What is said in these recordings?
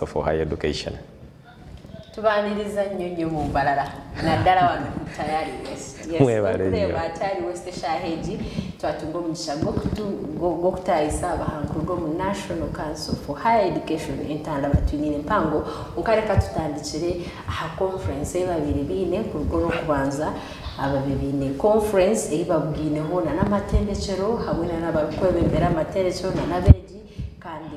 for Higher Education. Tubaaniriza nnyo nnyo mu Mbarara naddala wano ku Tayari West. Yes, Mwebale nnyo. Okureeba Tayari West eshaaha egi twatunga omugisha gw'okutaayisa abahangu omu National Council for Higher Education entanda batwiniire mpango. Kwonka reka tutandikire aha conference ei babaire baine kuruga orw'okubanza ababaire baine conference ei babugaineho nana amatendekyero hamwe nana abarikwebembera amatendekyero nana abeegi kandi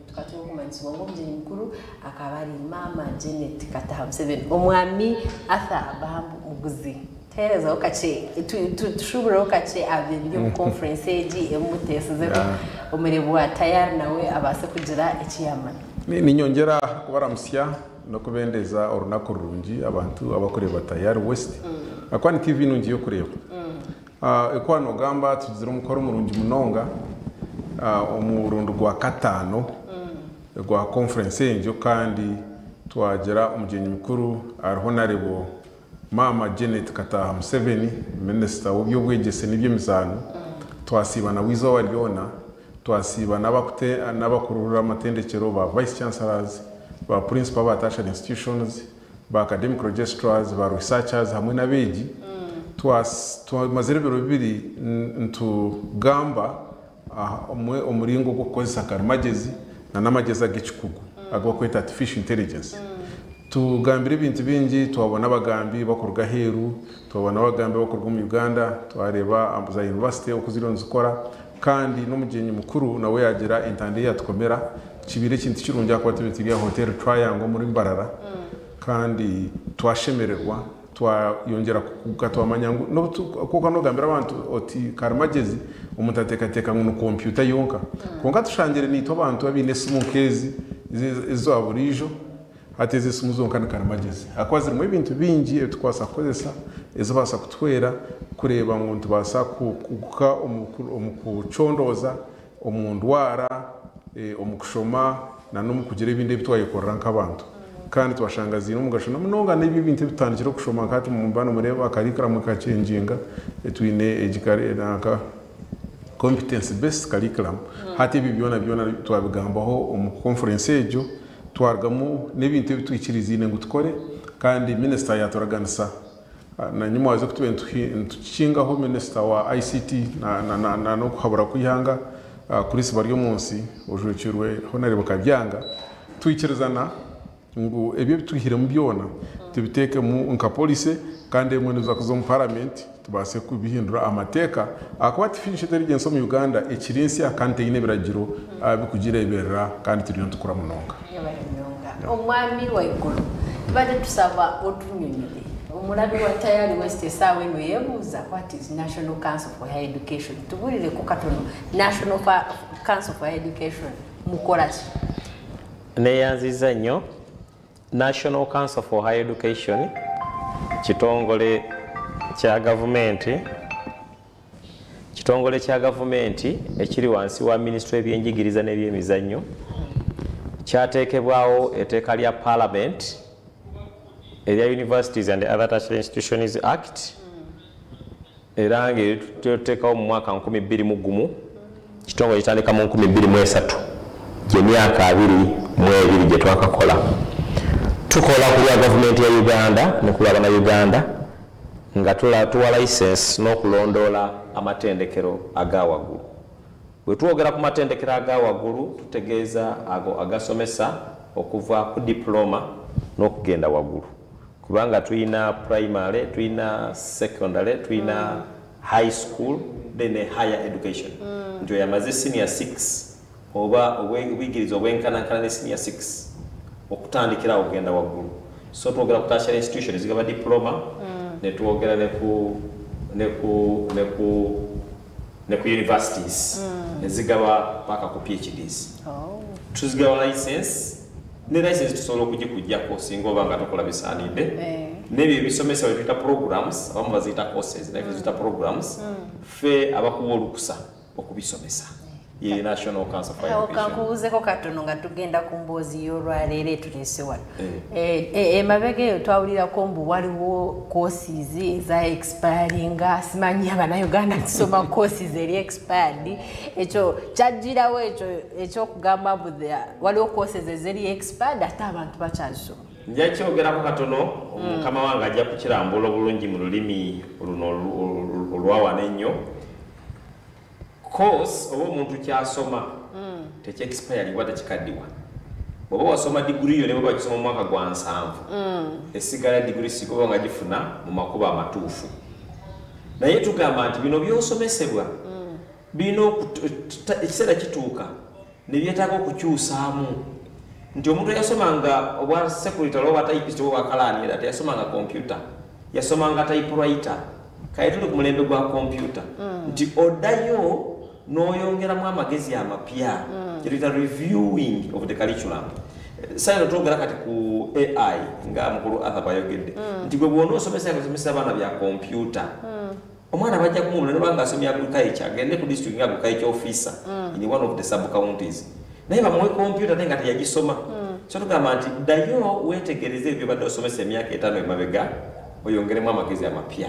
tukatunga okumanyisibwa ngu omugyenyi mukuru akaba ari Maama Janet Kataha Museveni. Omwami Arthur Bambu Muguzi, tuheerezeho kakye, tushuubureho kakye aha biri omu conference egi emuteesizeho omureebi wa Tayari nawe abaase kugira eki yaamanya. Ninyongyera kubaramutsya n'okubendeza orunaku rurungi abantu abakureeba Tayari West. Ahakuba ni TV nungi y'okureeba. Ekuba nogamba tugizire omukoro murungi munonga omurundi gwa kataano gwa conference egyo kandi twagira omugyenyi mukuru ari Honarebo Maama Janet Kataaha Museveni, Minisita w'eby'obwegyese n'eby'emizaano. Twasiiba nawe eizooba ryona, twasiiba n'abakurura amatendekyero ba Vice Chancellors, ba Principal aba Tertiary Institutions, ba Academic Registrars, ba Researchers hamwe n'abeegi. Twamazire ebiro bibiri nitugamba aha omuringo gw'okukozesa karimagyezi na n'amagyezi ag'ekikugu agu barikweta Artificial Intelligence. Tugambire ebintu bingi, twabona abagambi bakuruga aheeru, twabona abagambi bakuruga omu Uganda, twareeba za yunivasite oku ziriyo nizikora kandi n'omugyenyi mukuru nawe yaagira entanda ei yaatukomera. Kibaire ekintu kirungi ahakuba tubaire turi aha Hotel Triangle omuri Mbarara kandi twashemererwa. Twayongyera kukuguka twamanya ngu n'obu tu kwonka n'ogambira abantu oti karimagyezi omuntu ateekateeka ngu ni kompyuta yonka. Kwonka tushangire naitwe abantu abaine esimu nk'ezi eza buriijo, hati ezi esimu zonka ni karimagyezi ahakuba zirimu ebintu bingi ebi turikubaasa kukozesa ezibaasa kutuhwera kureeba ngu nitubaasa kukuguka omu kucondooza, omu ndwara, omu kushoma na n'omu kugira ebindi ebi twayekorera nk'abantu. Kandi twashanga ziine omugasho na munonga n'ebyo ebintu ebi tutandikire kushoma nka hati muba nimureeba curriculum ekakyenginga twine egi nanka competence based curriculum. Hati ebyo byona byona twabigambaho omu conference egyo twarugamu n'ebintu ebi twikiriziine ngu tukore kandi minisita yaaturaganisa Na nyuma z'oku tube nitukikingaho minisita wa ICT na n'okuhabura kw'eihanga Chris Baryomunsi ojwekirwe Honarebo Kabyanga twikirizana ngu ebi ebitwihiremu byona tubiteekemu nka policy kandi ebimwe nibiza kuza omu paramenti tubaase kubihindura amateeka ahakuba Artificial Intelligence omu Uganda ekiri nsya kandi teine biragiro bikugireeberera kandi turiyo nitukura munonga. Omwami Waiguru tubadde tusaba otunyonyole. Omurabi wa Tayari West esaawa eno yebuuza what is National Council for Higher Education? Tubuurireku katono National Council for Higher Education mukora ki? Neyanziza nnyo. National Council for Higher Education kitongole kya gavumenti Kitongole kya gavumenti ekiri wansi wa minisitule y'ebyenjigiriza n'ebyemizannyo. Kyateekebwawo eteeka lya Palamenti erya Universities and Other Tertiary Institutions Act era ng'erituteekawo mu mwaka 2001. Kitongole kitandika mu 2003, gy'emyaka 22 gye twakakola. Tukola ku lwa gavumenti ya Uganda ne ku lwa Bannayuganda. Nga tuwa layisensi n'okulondoola amatendekero aga waggulu. Bwe twogera ku matendekero aga waggulu tutegeeza ago agasomesa okuva ku dipulooma n'okugenda waggulu kubanga tulina pulayimale, tulina sekondale, tulina high school then ne higher education nti oyo amaze siniya six oba obuyigirize obwenkanankana ne senior 6 okutandikira awo okugenda waggulu. So twogera ku tertiary institution ezigaba diploma ne twogera ne ku ne ku ne ku ne ku universities ezigaba paka ku PhDs. Tuzigaba license ne license tusobola okugikuggyako singa oba nga tokola bisaanidde. N'ebyo ebisomesa bye tuyita programs, abamu baziyita courses naye ffe tuziyita programs, ffe abakuwa olukusa okubisomesa. Ye National Council for Awo Education. Kankubuuzeko katono nga tugenda ku mboozi y'olwaleero etuleese wano. Eh. Emabega eyo twawulirako mbu waliwo courses eza expiringa. Simanyi Abannayuganda tusoma courses eri expired. Ekyo kyajjirawo ekyo ekyokugamba mbu waliwo courses ezeri expired ate abantu bakyazisoma? Nja kyogerako katono. Mukama wange ajja kukirambula obulungi mu lulimi luno olwawana ennyo. Course oba omuntu kyasoma tekyexpiringwa, tekikaddiwa. Bw'oba wasoma diguri yo, ne bweba kisoma mu mwaka gwa 70, esigala diguri sikuba nga gifuna mu makubo amatuufu. Naye tugamba nti bino byosomesebwa birina ekiseera kituuka ne byetaaga okukyusaamu, nti omuntu eyasomanga obwa secretary oba typist oba bwakalaani era teyasomanga computer, yasomanga typewriter. Kale tuli ku mulembe gwa computer, nti oddayo n'oyongeramu amagezi amapya, kyetuyita reviewing of the curriculum. Sayino twogera kati ku AI, nga mukulu Arthur bwayogedde, nti gwe bwona osomesa osomesa abaana bya computer, omwana bajja kumubula nobanga asomye agriculture, agende ku district nga agriculture officer in one of the sub counties, naye bamuwe computer naye nga teyagisoma. So tugamba nti ddayo wetegereze ebyo byobadde osomesa emyaka 5 emabega, oyongeremu amagezi amapya,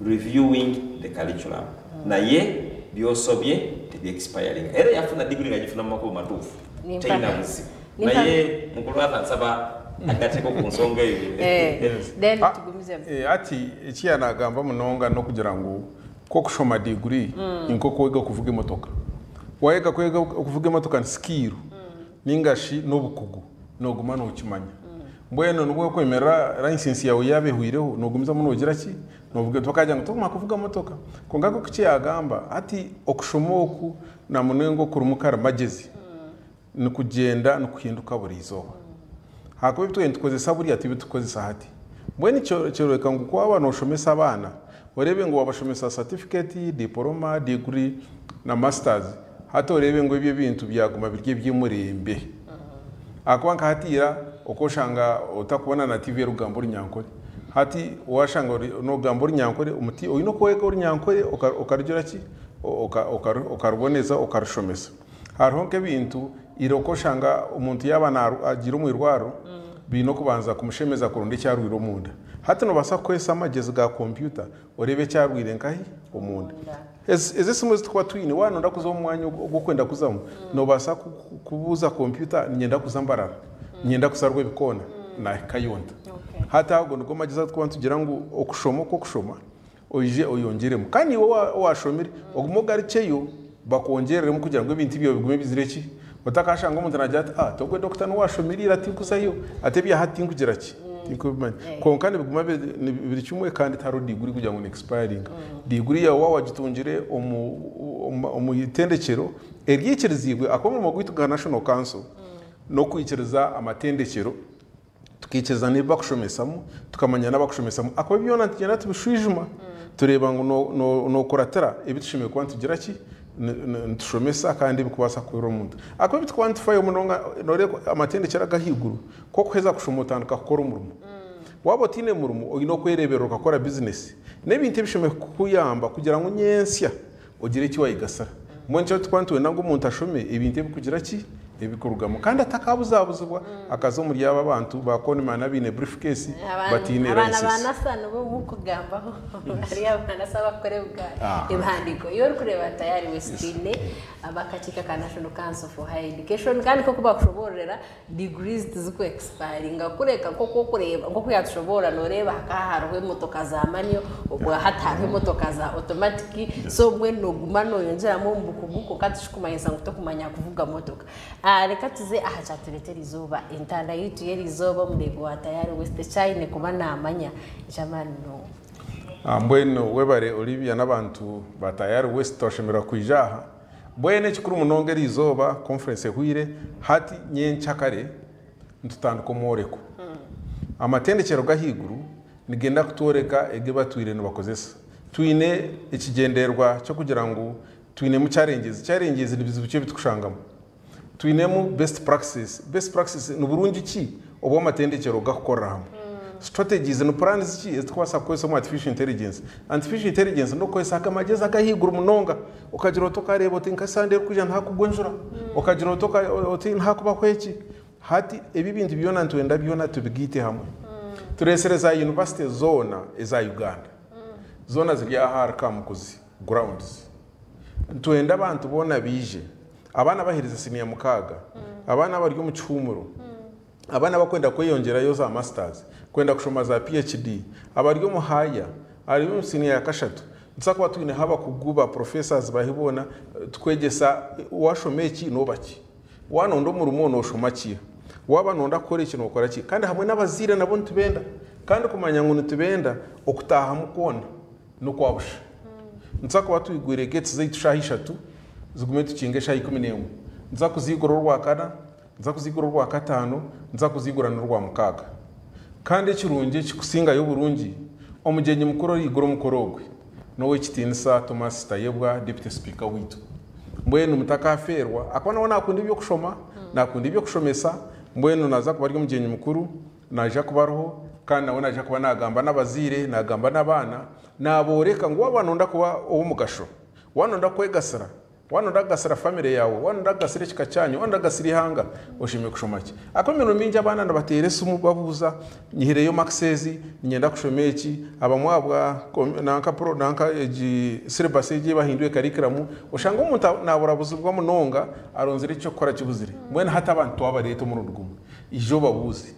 reviewing the curriculum. Naye byosomye tebyexpiring, era yafuna diguri nga gifuna mu makubo matuufu, terina buzibu. Naye mukulu Arthur, nsaba agateko ku nsonga eyo. Then Ah, tugumizemu. Ati ekiyanagamba munonga nokugira ngu kokushoma diguri nko kwega kuvuga emotoka. Wayega kwega okuvuga emotoka ni skill ningashi n'obukugu, noguma nokimanya. Mbwenu nibwo kwemerera license yawe yaba ehwireho, nogumizamu nogira ki, novuga. Tukagira ngu toguma kuvuga motoka. Konka nk'oku kiyagamba ati okushoma oku namunenga okurimu karimagezi nikugyenda nikuhinduka buri izooba, hakuba ebi twine tukozesa buriya tibi tukozesa hati. Mbwenu kyoreka ngu kwaba noshomesa abaana, orebe ngu wabashomesa certificate, diploma, degree na masters, hati orebe ngu ebyo ebintu byaguma biri eby'emurembe. Akuba nka hatiira okoshanga otakubona na TV erikugamba Orunyankore, hati washanga nogamba Orunyankore omuti oine okwega Orunyankore, okarugira ki, okaruboneza, okarushomesa. Hariho nk'ebintu ira okoshanga omuntu yaaba agiire omu irwaro, biine okubanza kumushemeza kuronda ekyarwire omunda. Hati nobaasa kukozesa amagezi ga kompyuta orebe ekyarwire nkahi omunda. Ezi esimu ezitukuba twine, wanonda kuza omu mwanya ogwokwenda kuzamu, nobaasa kubuuza kompyuta, "Ninyenda kuza Mbarara, ninyenda kuza Rwebikoona," nahikayo nta? Hati ago nigo magezi atukuba nitugira ngu okushoma okwokushoma oije oyongyeremu, kandi iwe owashomire ogume ogarukyeyo bakwongereremu kugira ngu ebintu ebyo bigume bizire ki. Otakashanga omuntu nagira ati, "Ah, togwe dokita niwashomire ira, tinkuzayo, ate ebyaha tinkugira ki, tinkubimanya." Konka nibiguma biri kimwe, kandi tihariho diguri kugira ngu ni expiring. Diguri yawe waaba wagitungire omu itendekero eryikiriziibwe, akuba omurimo gwaitu nka National Council n'okwikiriza amatendekero, tukiikiriza n'ebi bakushomesamu, tukamanya n'abakushomesamu, akuba byona nitugyenda tubishwijuma, tureeba ngu nokuratira ebi tushemereire kuba nitugira ki, nitushomesa, kandi ebikubaasa kuhwera omuntu. Akuba ebi tukuba nitufayo munonga, noreeba amatendekero agahaiguru, kokuheza kushoma otandika kukora omurimo. Waaba otiine murimo, oine okwereberera okakora bizinesi n'ebintu ebishemereire kukuyamba kugira ngu nyensya ogire eki wayigasira. Mbwenu nikyo tukuba nitwenda ngu omuntu ashome ebintu ebikugira ki, ebikurugamu, kandi atakabuzabuzibwa akaza omuri aba abantu ba conman abaine briefcase batiine Abaana license. Banasa nibo mukugambaho, hariyo abanasa bakora ebihandiiko. Iyo orikureeba Tayari Westine, abakakiiko ka National Council for Higher Education, kandi nk'oku bakushoborera, degrees tizikuexpiringa, kureka nk'oku okureba nk'oku yatushoborora, noreeba hakaba hariho emotoka za manual, obwa hati hariho emotoka za automatic. So mbwenu noguma noyongyeramu omu bukugu, konka tikikumanyisa ngu tokumanya kuvuga motoka. Reka tuze aha kyatureetera izooba, entanda yaitu y'erizooba. Omurego wa Tayari West ekyayine kuba namanya ekyamaani no Mbwenu webare Olivia n'abantu ba Tayari West, twashemererwa kwija aha. Mbwenu ekikuru munonga, eri izooba conference ehwire, hati nyenkyakare nitutandika omworeko. Amatendekero g'ahaiguru nigenda kutworeka ege batwire nibakozesa. Twine ekigyendererwa ky'okugira ngu twinemu challenges. Challenges ni bizibu ki ebitukushangamu. Twinemu best practices. Best practices ni burungi ki obw'amatendekero gakukorera hamwe. Strategies ni plans ki ezitukubaasa kukozesa omu artificial intelligence? Artificial intelligence n'okukozesa aga amagezi ag'ahaiguru munonga okagira oti okareeba oti nka Sunday erikwija nihakugwa enjura, okagira oti oti nihakubaho eki. Hati ebi ebintu byona nitwenda byona tubigaite hamwe. Tureetsire za university zoona eza Uganda, zoona ziri aha ahari Kamukuzi grounds. Nitwenda abantu boona baije, abaana abaherize siniya mukaaga, abaana abari omu kihuumuro, Abaana abakwenda kweyongyerayo za masters, kwenda kushoma za PHD, abari omu higher, abari omu siniya ya kashatu, nituza kuba twineho abakugu ba professors bahi boona tukwegyesa washoma eki noba ki, wanonda omurimo noshoma ki, waba nonda kukora eki nokora ki kandi hamwe n'abazaire nabo nitubenda kandi kumanya ngu nitubenda okutahamu kwona n'okwa busha. Nituza kuba twigwire gates zaitu shaaha ishatu zigume tukinge eshaaha 11. Nituza kuziigura orwakana. Nza kuzigura orwakataano, nza kuzigura n'orwamukaaga. Kandi ekirungi ekikusingayo oburungi, omugyenyi mukuru oraigura omukoro ogwe n'Owekitiinisa Thomas Tayebwa, Deputy Speaker waitu. Mbwenu mutakafeerwa ahakuba nawe nakunda eby'okushoma, nakunda eby'okushomesa, mbwenu naza kuba ari omugyenyi mukuru, naija kuba ariho kandi nawe naija kuba nagamba n'abazaire, nagamba n'abaana, naboreka ngu waaba noyenda kuba ow'omugasho, waaba noyenda kwegasira, Waaba nooyenda kugasira famire yaawe, waaba nooyenda kugasira ekika kyanyu, waaba nooyenda kugasira eihanga, oshemereire kushoma ki? Ahakuba emirundi mingi abaana nibateera esimu babuuza, nyihireyo makisi ezi, niinyenda kushoma eki, abamwe ahabwa nanka pro nanka egi syllabus egi ei bahindwire curriculum, oshanga omuntu naaburabuzibwa munonga aronzire eky'okukora kibuzire. Mbwenu hati abantu twabareeta omurundi gumwe, ija obabuuze.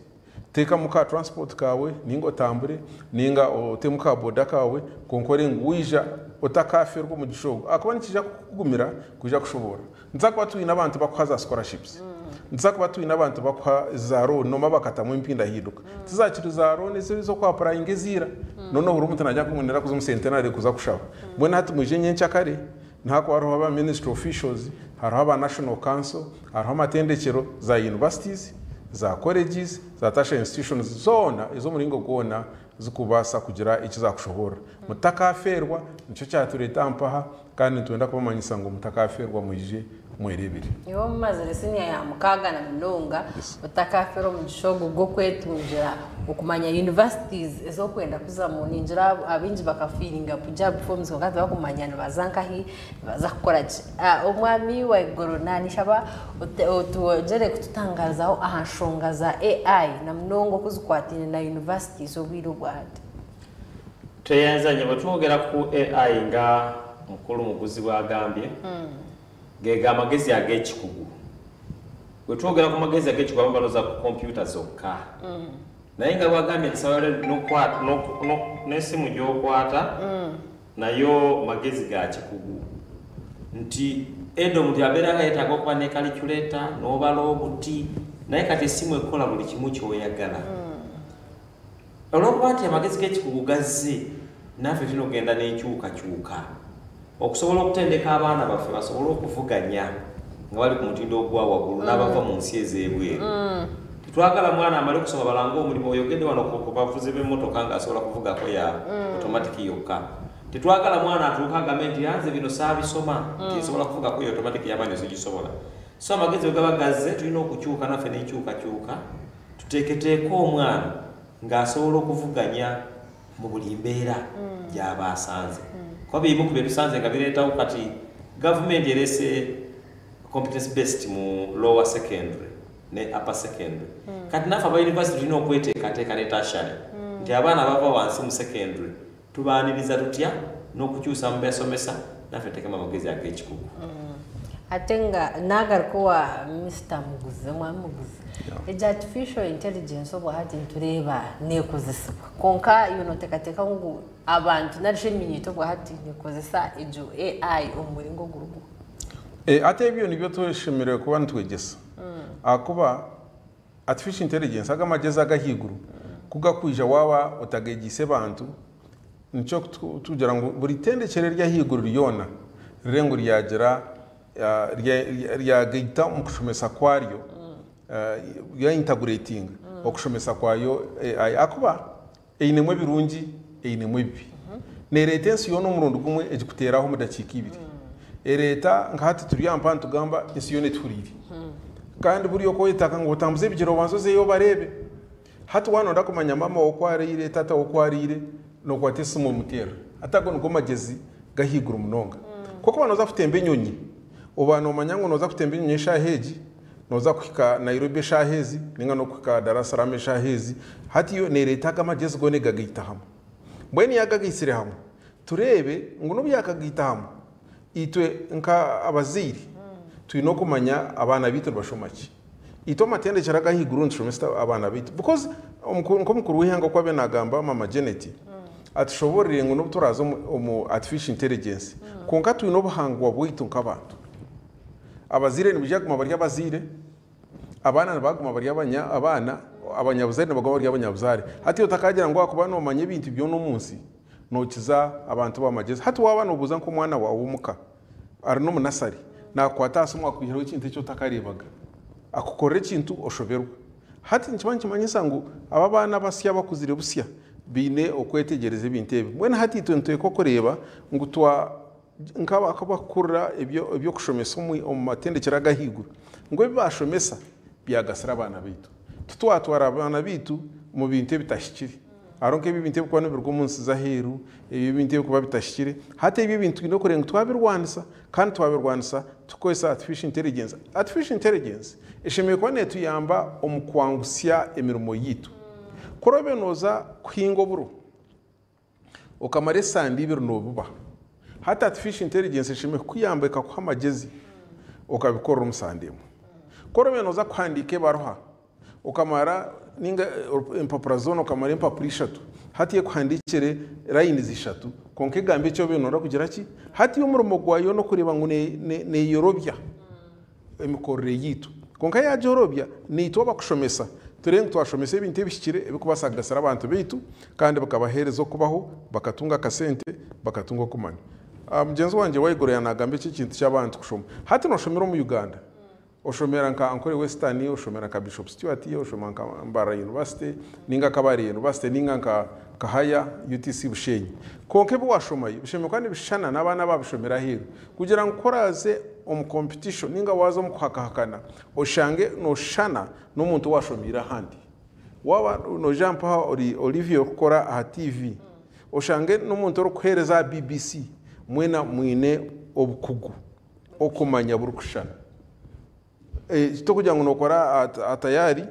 Teekamu ka transport kaawe ninga otambure ninga otemu ka boda kaawe kwonka orebe ngu waija otakafeerwa omugisha ogu ahakuba nikiija kukugumira kwija kushoboorora. Nituza kuba twine abantu bakuha za scholarships, nituza kuba twine abantu bakuha za loan noma bakatamu empindahinduka. Tizakiri za loan ez'oku applyinga eza ira, noona ohurira omuntu naagira ngu nenda kuza omu centenary kuza kushaba. Mbwenu hati mwije nyenkyakare nihakuba hariho aba ministry officials, hariho aba national council, Hariho amatendekyero, za universities, za colleges, za tertiary institutions zoona ez'omuringo gwona zikubaasa kugira eki zakushoboorora. Mutakafeerwa, nikyo kyatureeta aha mpaha kandi nitwenda kubamanyisa ngu mutakafeerwa mwije mwereebere. Iwe omazire siniya ya mukaaga na munonga otakafeerwa omugisha ogu gw'okwetungira okumanya universities ezi orikwenda kuzamu. Ningira abaingi bakafiiringa JAB forms kwonka tibakumanya nibaza nkahi. Nibaza kukora ki? Omwami Waiguru naanishaba otwongyere kututangarizaho aha nshonga za AI na munonga oku zikwataine na universities obwire obwa hati. Tweyanzanye bwetwogera ku AI nga mukulu Muguzi bwagambye, gego amagezi agekikugu. Bwetwogera ku magezi agekikugu abamu balowoza ku kompyuta zokka. Naye nga bwagambye nti nesimu gyokwata Nayo magezi ga kikugu nti edda omuntu yabeeranga yetaaga okuba ne kaliculeta n'obala obuti naye kati essimu ekola buli kimu ky'oyagala. Olw'okuba nti amagezi g'ekikugu gazze, naffe tulina okugenda n'enkyukakyuka okusobola okutendeka abaana baffe basobole okuvuganya nga bali ku mutindo ogwa waggulu n'abava mu nsi ez'ebweru. Tetwagala mwana amale kusoma balange omulimu oyogedde wano ku bavuzi b'emmotoka ng'asobola kuvugako ya automatic yokka. Tetwagala mwana atuuke agambe nti nze bino saabisoma nti nsobola kuvugako ya automatic y'amaanyi sigisobola. So amagezi bwe gaba gazze tulina okukyuka naffe n'enkyukakyuka tuteeketeeke omwana ng'asobola okuvuganya mu buli mbeera gy'aba asanze. Kuba bimu ku bye tusanze nga bireetawo kati gavumenti ereese competence based mu lower secondary ne upper secondary mm. Kati naffe aba university tulina okweteekateeka ne tertiary mm. Nti abaana bava wansi mu secondary tubaaniriza tutya n'okukyusa mu besomesa naffe tuteekemu amagezi ag'ekikugu mm. Ate nga nagaruka owa Mister Muguzi, omwami Muguzi, egi artificial intelligence obwa hati nitureeba neekozesibwa kwonka iwe nooteekateeka ngu abantu nari shi eminyeeto obwa hati neekozesa egyo AI omu muringo oguri guha? Hati ebyo nibyo tweshemereire kuba nitwegyesa ahakuba artificial intelligence ago amagyezi ag'ahaiguru ku gakwija waaba otagegyeise bantu nikyo tugira ngu buri itendekyero ery'ahaiguru ryona rire ngu ryagira ryagaita omu kushomesa kwaryo rya integratinga okushomesa kwayo AI ahakuba Einemu ebirungi, einemu ebibi. Neereeta ensi yoona omurundi gumwe egikuteera aho omu dakiika ibiri. Ereeta nka hati turi aha mpaha nitugamba ensi yoona etuhuriire. Kandi buriya oku oyetaka ngu otambuze ebigyere obanze ozeyo obareebe. Hati waaba nooyenda kumanya maama waawe oku araire, taata waawe oku araire, nookwata esimu omuteerera. Hati ago nigo magyezi g'ahaiguru munonga. Kwonka waaba nooza kutemba enyonyi, oba noomanya ngu nooza kutemba enyonyi eshaaha egi, nooza kuhika Nairobi eshaaha ezi, nainga n'okuhika Dar es Salaam eshaaha ezi. Hati yo neereeta ago amagyezi goona egagaita hamwe. Mbwenu yaagagaitsire hamwe, tureebe ngu n'obu yaakagaita hamwe, itwe nka abazaire twine okumanya abaana baitu nibashoma ki. Itwe amatendekyero ag'ahaiguru nitushomesa abaana baitu because nk'omukuru w'eihanga oku abaire naagamba Mama Janet, atushoboororire ngu n'obu turaaze omu artificial intelligence, kwonka twine obuhangwa bwaitu nk'abantu. Abazaire nibaija kuguma bari abazaire, abaana nibaguma bari abaana, abanyabuzaare nibaguma bari abanyabuzaare. Hati otakagira ngu ahakuba noomanya ebintu byona omu nsi, nookiza abantu b'amagyezi. Hati waaba noobuuza nk'omwana waawe omuka, ari n'omu nasari, naakukwata aha simu akwihiraho ekintu eki otakareebaga, akukorera ekintu oshoberwe. Hati nikiba nikimanyisa ngu aba abaana abasya abakuzire busya baine okwetegyereza ebintu ebi. Mbwenu hati itwe nituteekwa kureeba ngu twa nk'abakukurira eby'okushomesa omu matendekyero ag'ahaiguru ngu ebi baashomesa byagasira abaana baitu. Titwatwara abaana baitu omu bintu ebitahikire. Hariho nk'ebi ebintu ebirikuba nibiruga omu nsi z'aheeru, ebi ebintu ebirikuba bitahikire. Hati ebi ebintu twine kureeba ngu twabirwanisa kandi twabirwanisa turikukozesa artificial intelligence. Artificial intelligence eshemereire kuba neetuyamba omu kwangusya emirimo yaitu. Ku oraabe nooza kuhinga oburo, okamara esande ibiri noobiba, hati artificial intelligence eshemereire kukuyamba ekakuha amagyezi okabikorera omu sande emwe. Ku oraabe nooza kuhandiika ebaruha, okamara ninga empapura zoona okamara empapura ishatu, hati ekuhandiikire lines ishatu kwonka egambe eki obaire nooyenda kugira ki? Hati omurimo gwayo n'okureeba ngu neeyorobya emikorere yaitu. Kwonka yaagyorobya, naitwe abakushomesa turebe ngu twashomesa ebintu ebihikire ebirikubaasa kugasira abantu baitu kandi bikabaheereza okubaho, bakatunga akasente, bakatunga okumanya. Mugyenzi wangye waiguru yaaba naagamba eki ekintu ky'abantu kushoma. Hati nooshomera omu Uganda, oshomera nka Ankole Western, oshomera nka Bishop Stuart, oshoma nka Mbarara University, ninga Kabale University, ninga nka Kahaya UTC Bushenyi. Kwonka ebi waashomayo bishemereire kuba nibishushana n'abaana abaabishomire aheeru kugira ngu ku oraaze omu competition ninga waaza omu kuhakahakana oshange nooshushana n'omuntu owaashomeire ahandi. Waaba noija mpaha ori Olivia orikukora aha TV, oshange n'omuntu orikuheereza aha BBC mwena mwine obukugu, okumanya burikushushana. Tikugira ngu nookora aha Tayari,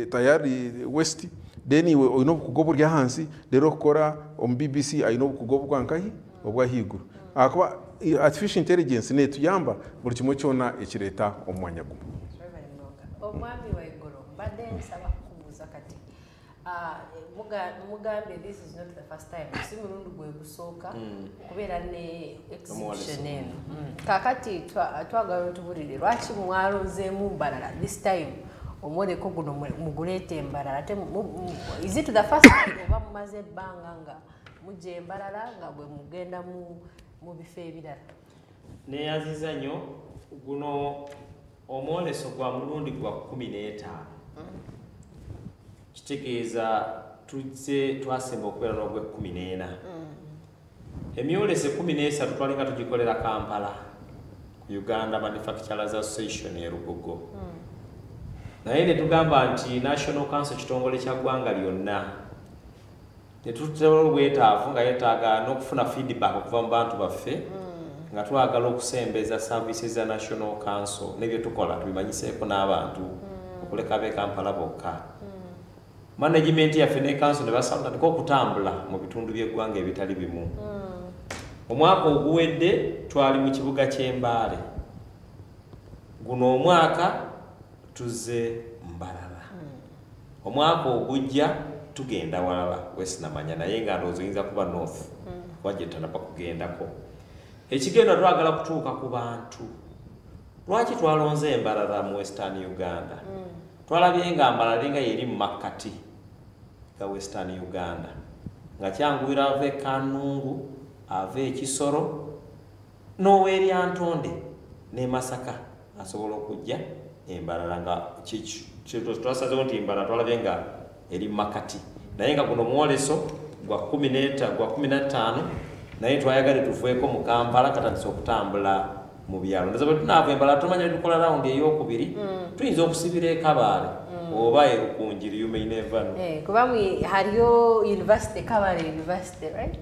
Tayari West, then iwe oine obukugu oburi ahansi, reero orikukora omu BBC aine obukugu obwa nkahi? Obw'ahaiguru. Ahakuba artificial intelligence neetuyamba buri kimwe kyona ekireeta omu mwanya gumwe. Webale munonga. Omwami Waiguru, mbadde nsaba kukubuuza kati. Mugambye this is not the first time, si murundi gwe gusooka kubeera ne exhibition eno. Kaakati twagala otubulire lwaki mwaronzeemu Mbarara this time, omworeko guno muguleete Mbarara? Ate is it the first time oba mumaze ebbanga nga mujja e Mbarara nga bwe mugenda mu bifo ebirala? Neeyanziza nnyo. Guno omwoleso gwa mulundi gwa 15. Kitegeeza tuzze twasemba okubeera n'ogw'ekkumi n'ena. Emyoleso 13 twalinga tugikolera Kampala ku Uganda Manufacturers Association e Lugogo, naye ne tugamba nti National Council kitongole kya ggwanga lyonna, ne tutera obwetaavu nga yeetaaga n'okufuna feedback okuva mu bantu baffe, nga twagala okusembeza services za National Council n'ebyo tukola tubimanyiseeko n'abantu okuleka ab'e Kampala bokka. Management yaffe ne council ne batandika okutambula mu bitundu by'eggwanga ebitali bimu. Omwaka oguwedde twali mu kibuga ky'Embaale. Guno omwaka tuzze Mbarara. Omwaka ogujja tugenda walala wesinamanya, naye nga ndowooza oyinza kuba north, kuba gye tutanaba kugendako. Ekigenda twagala kutuuka ku bantu. Lwaki twalonze Embarara mu Western Uganda? Twalabye nga Mbarara nga yeri mu makkati ga Western Uganda, nga kyanguyira ava e Kanungu, ava e Kisoro n'ow'Eryantonde ne Masaka asobola okujja Embarara, nga twasazeewo nti Mbarara twalabye nga eri mu makkati. Naye nga guno mwoleso gwa 15, naye twayagale tuveeko mu Kampala, katandise okutambula mu byalo. Ndowooza bwe tunaava Embarara tumanya tukola rawundi ey'okubiri, tuyinza okusibira e Kabaale. Oba e Rukungiri, you may never know. Kuba hariyo university, Kabale University, right?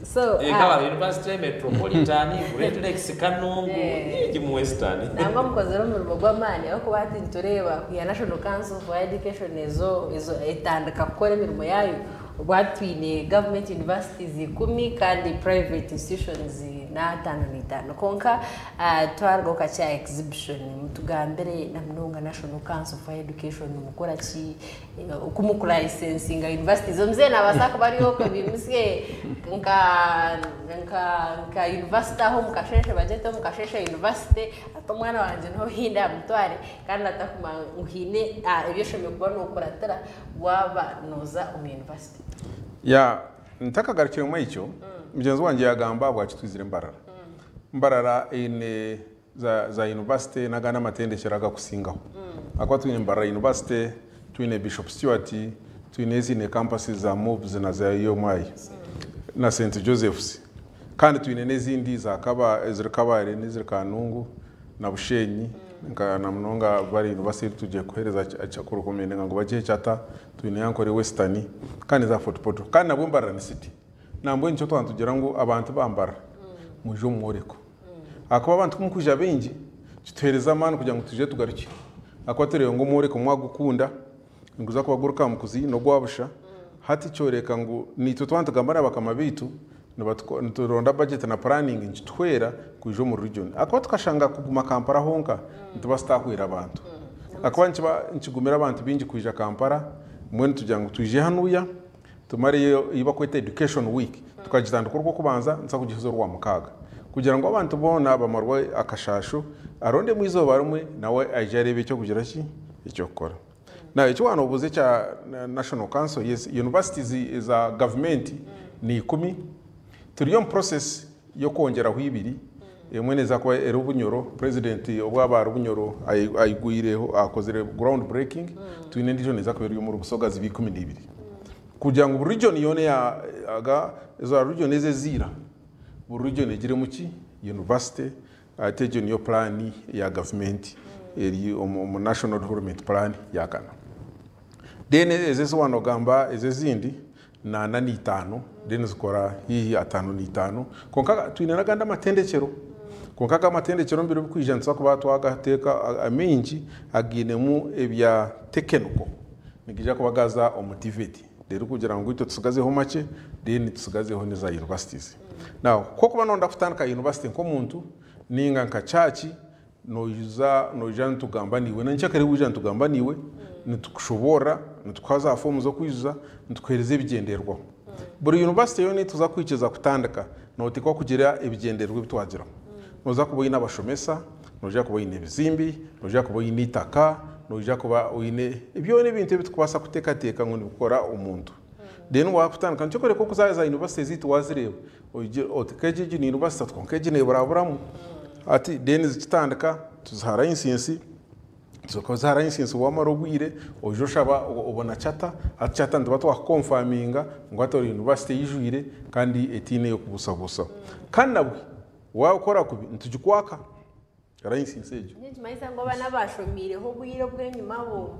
So, Kabale University, Metropolitan, Great Lakes, Kanungu, nyingi mu Western. Nangwa mukozere omurimo gw'amaani, ahabw'okuba hati nitureeba ya National Council for Education ezo ezo etandika kukora emirimo yaayo, obwo hati twine government universities 10 kandi private institutions na 55. Kwonka twaruga kakye aha exhibition, mutugambire na munonga National Council for Education mukora ki, oku mukulayisensinga universities? Omuzeeyi nabaasa kuba ari okwe bimusye nka university aho omukasheshe bagyete Omukasheshe University, ati omwana wangye niho hinde amutware, kandi atakumanya ngu haine ebi oshemereire kuba nokuratira waaba nooza omu university. Ya, ntakagarukiremu ekyo, mugyenzi wangye yagamba bwaki twizire Mbarara. Mbarara eine za university n'agandi amatendekero agakusingaho, ahakuba twine Mbarara University, twine Bishop Stuart, twine ezindi campuses za MUBS na za UMI na St Joseph's, kandi twine n'ezindi za Kaba, eziri Kabale n'eziri Kanungu na Bushenyi, nka na munonga bari university tugiye kuhereza kurecommendinga ngu bagihe charter. Twine Ankore Western kandi za Fort Portal, kandi nabwo Mbarara ni city. Nambwe nikyo twaba tugira ngu abantu bambara mwije omu mworeko, ahakuba abantu kumukwija baingi kituhereza amaani kugira ngu tuje tugaruke, ahakuba tureba ngu omworeko mwagukunda, niguza kuba guri Kamukuzi n'ogwabusha. Hati kyoreka ngu nitwe twaba nitugamba na bakama baitu, nituronda budget na planning, nikituhwera kwija omu region, ahakuba tukashanga kuguma Kampala honka nituba tutahwera abantu, ahakuba nikiba nikigumira abantu baingi kwija Kampala. Mbwenu tugira ngu twije hanuya tumareyo ei bakweta Education Week, tukagitandika Orwokubanza, nituza kugiheza Orwamukaaga, kugira ngu abantu boona bamarwe akashasho, arondemu izooba rimwe nawe aije areebe ekyokugira ki ekyokukora. Na eki wanobuuza ekya National Council, yes, universities eza gavumenti ni 10. Turi omu process y'okwongyeraho ibiri. Emwe neza kuba eri Bunyoro, president obwaba ari Bunyoro ayigwireho, akozire ground breaking. Twine endiijo neza kuba eri omuri Busoga, ziba 12, kugira ngu buri region yoona ya aga za region ezi eziira, buri region egiremu ki university. Ate egyo niyo plan ya gavumenti eri omu National Development Plan ya kana. Then ezi ezi wanogamba, ezi ezindi 45, then zikora hihi 55. Konka twine n'agandi amatendekero, konka aga amatendekero mbere bikwija nituza kuba twagateeka amaingi agiinemu ebya technical, nigija kuba gaza omu TVET, rero kugira ngu itwe tusigazeho makye, then tusigazeho neza universities. Now kokuba nonda kutandika university nk'omuntu ninga nka church, noija nitugamba niiwe, na wija nitugamba niiwe, nitukushoborora, nitukuha za fomu z'okwijuza, nitukuhereza ebigyenderwaho. Buri university yoona tuza kwikiza kutandika, notekwa kugira ebigyendererwa ebi twagiraho. Noza kuba oine abashomesa, noija kuba oine ebizimbi, noija kuba oine itaka, noija kuba oine byona ebintu ebi tukubaasa kuteekateeka ngu nibikora omuntu. Then wakutandika, nikyo kworeka okuza za university ziitu wazireeba, oti egi egi ni university, kwonka egi neeburaburamu ati. Then zikitandika, tuziha license. Tukaziha license, wamara obwire oija oshaba obona charter. Hati charter nituba twakuconfirminga ngu hati ori university eyijwire kandi etiine y'okubusabusa, kandi nabwe wakora kubi nitugikwaka license egyo. Nikimanyisa ngu abaana abashomiireho obwire obw'enyima bo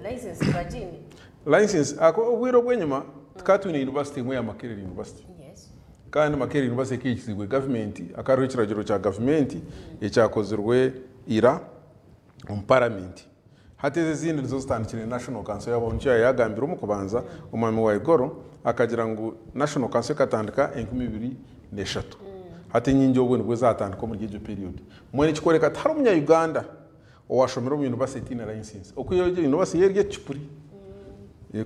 license bagiine? License ako obwire obw'enyima tukaba twine university emwe ya Makerere University. Kandi Makerere University ekikizibwe gavumenti, akariho ekiragiro kya gavumenti ekyakozirwe ira omu paramenti. Hati ezi ezindi nizo zitandikire National Council yabo. Nikyo yagambire omu kubanza omwami wa Igoro, akagira ngu National Council ekatandika 2003. Hati enyingi obwo nibwo zatandika omuri egyo period. Mbwenu ekikworeka tihariho omunya-Uganda owashomire omu university etiine license, okwihaho egyo university eri ekipuri.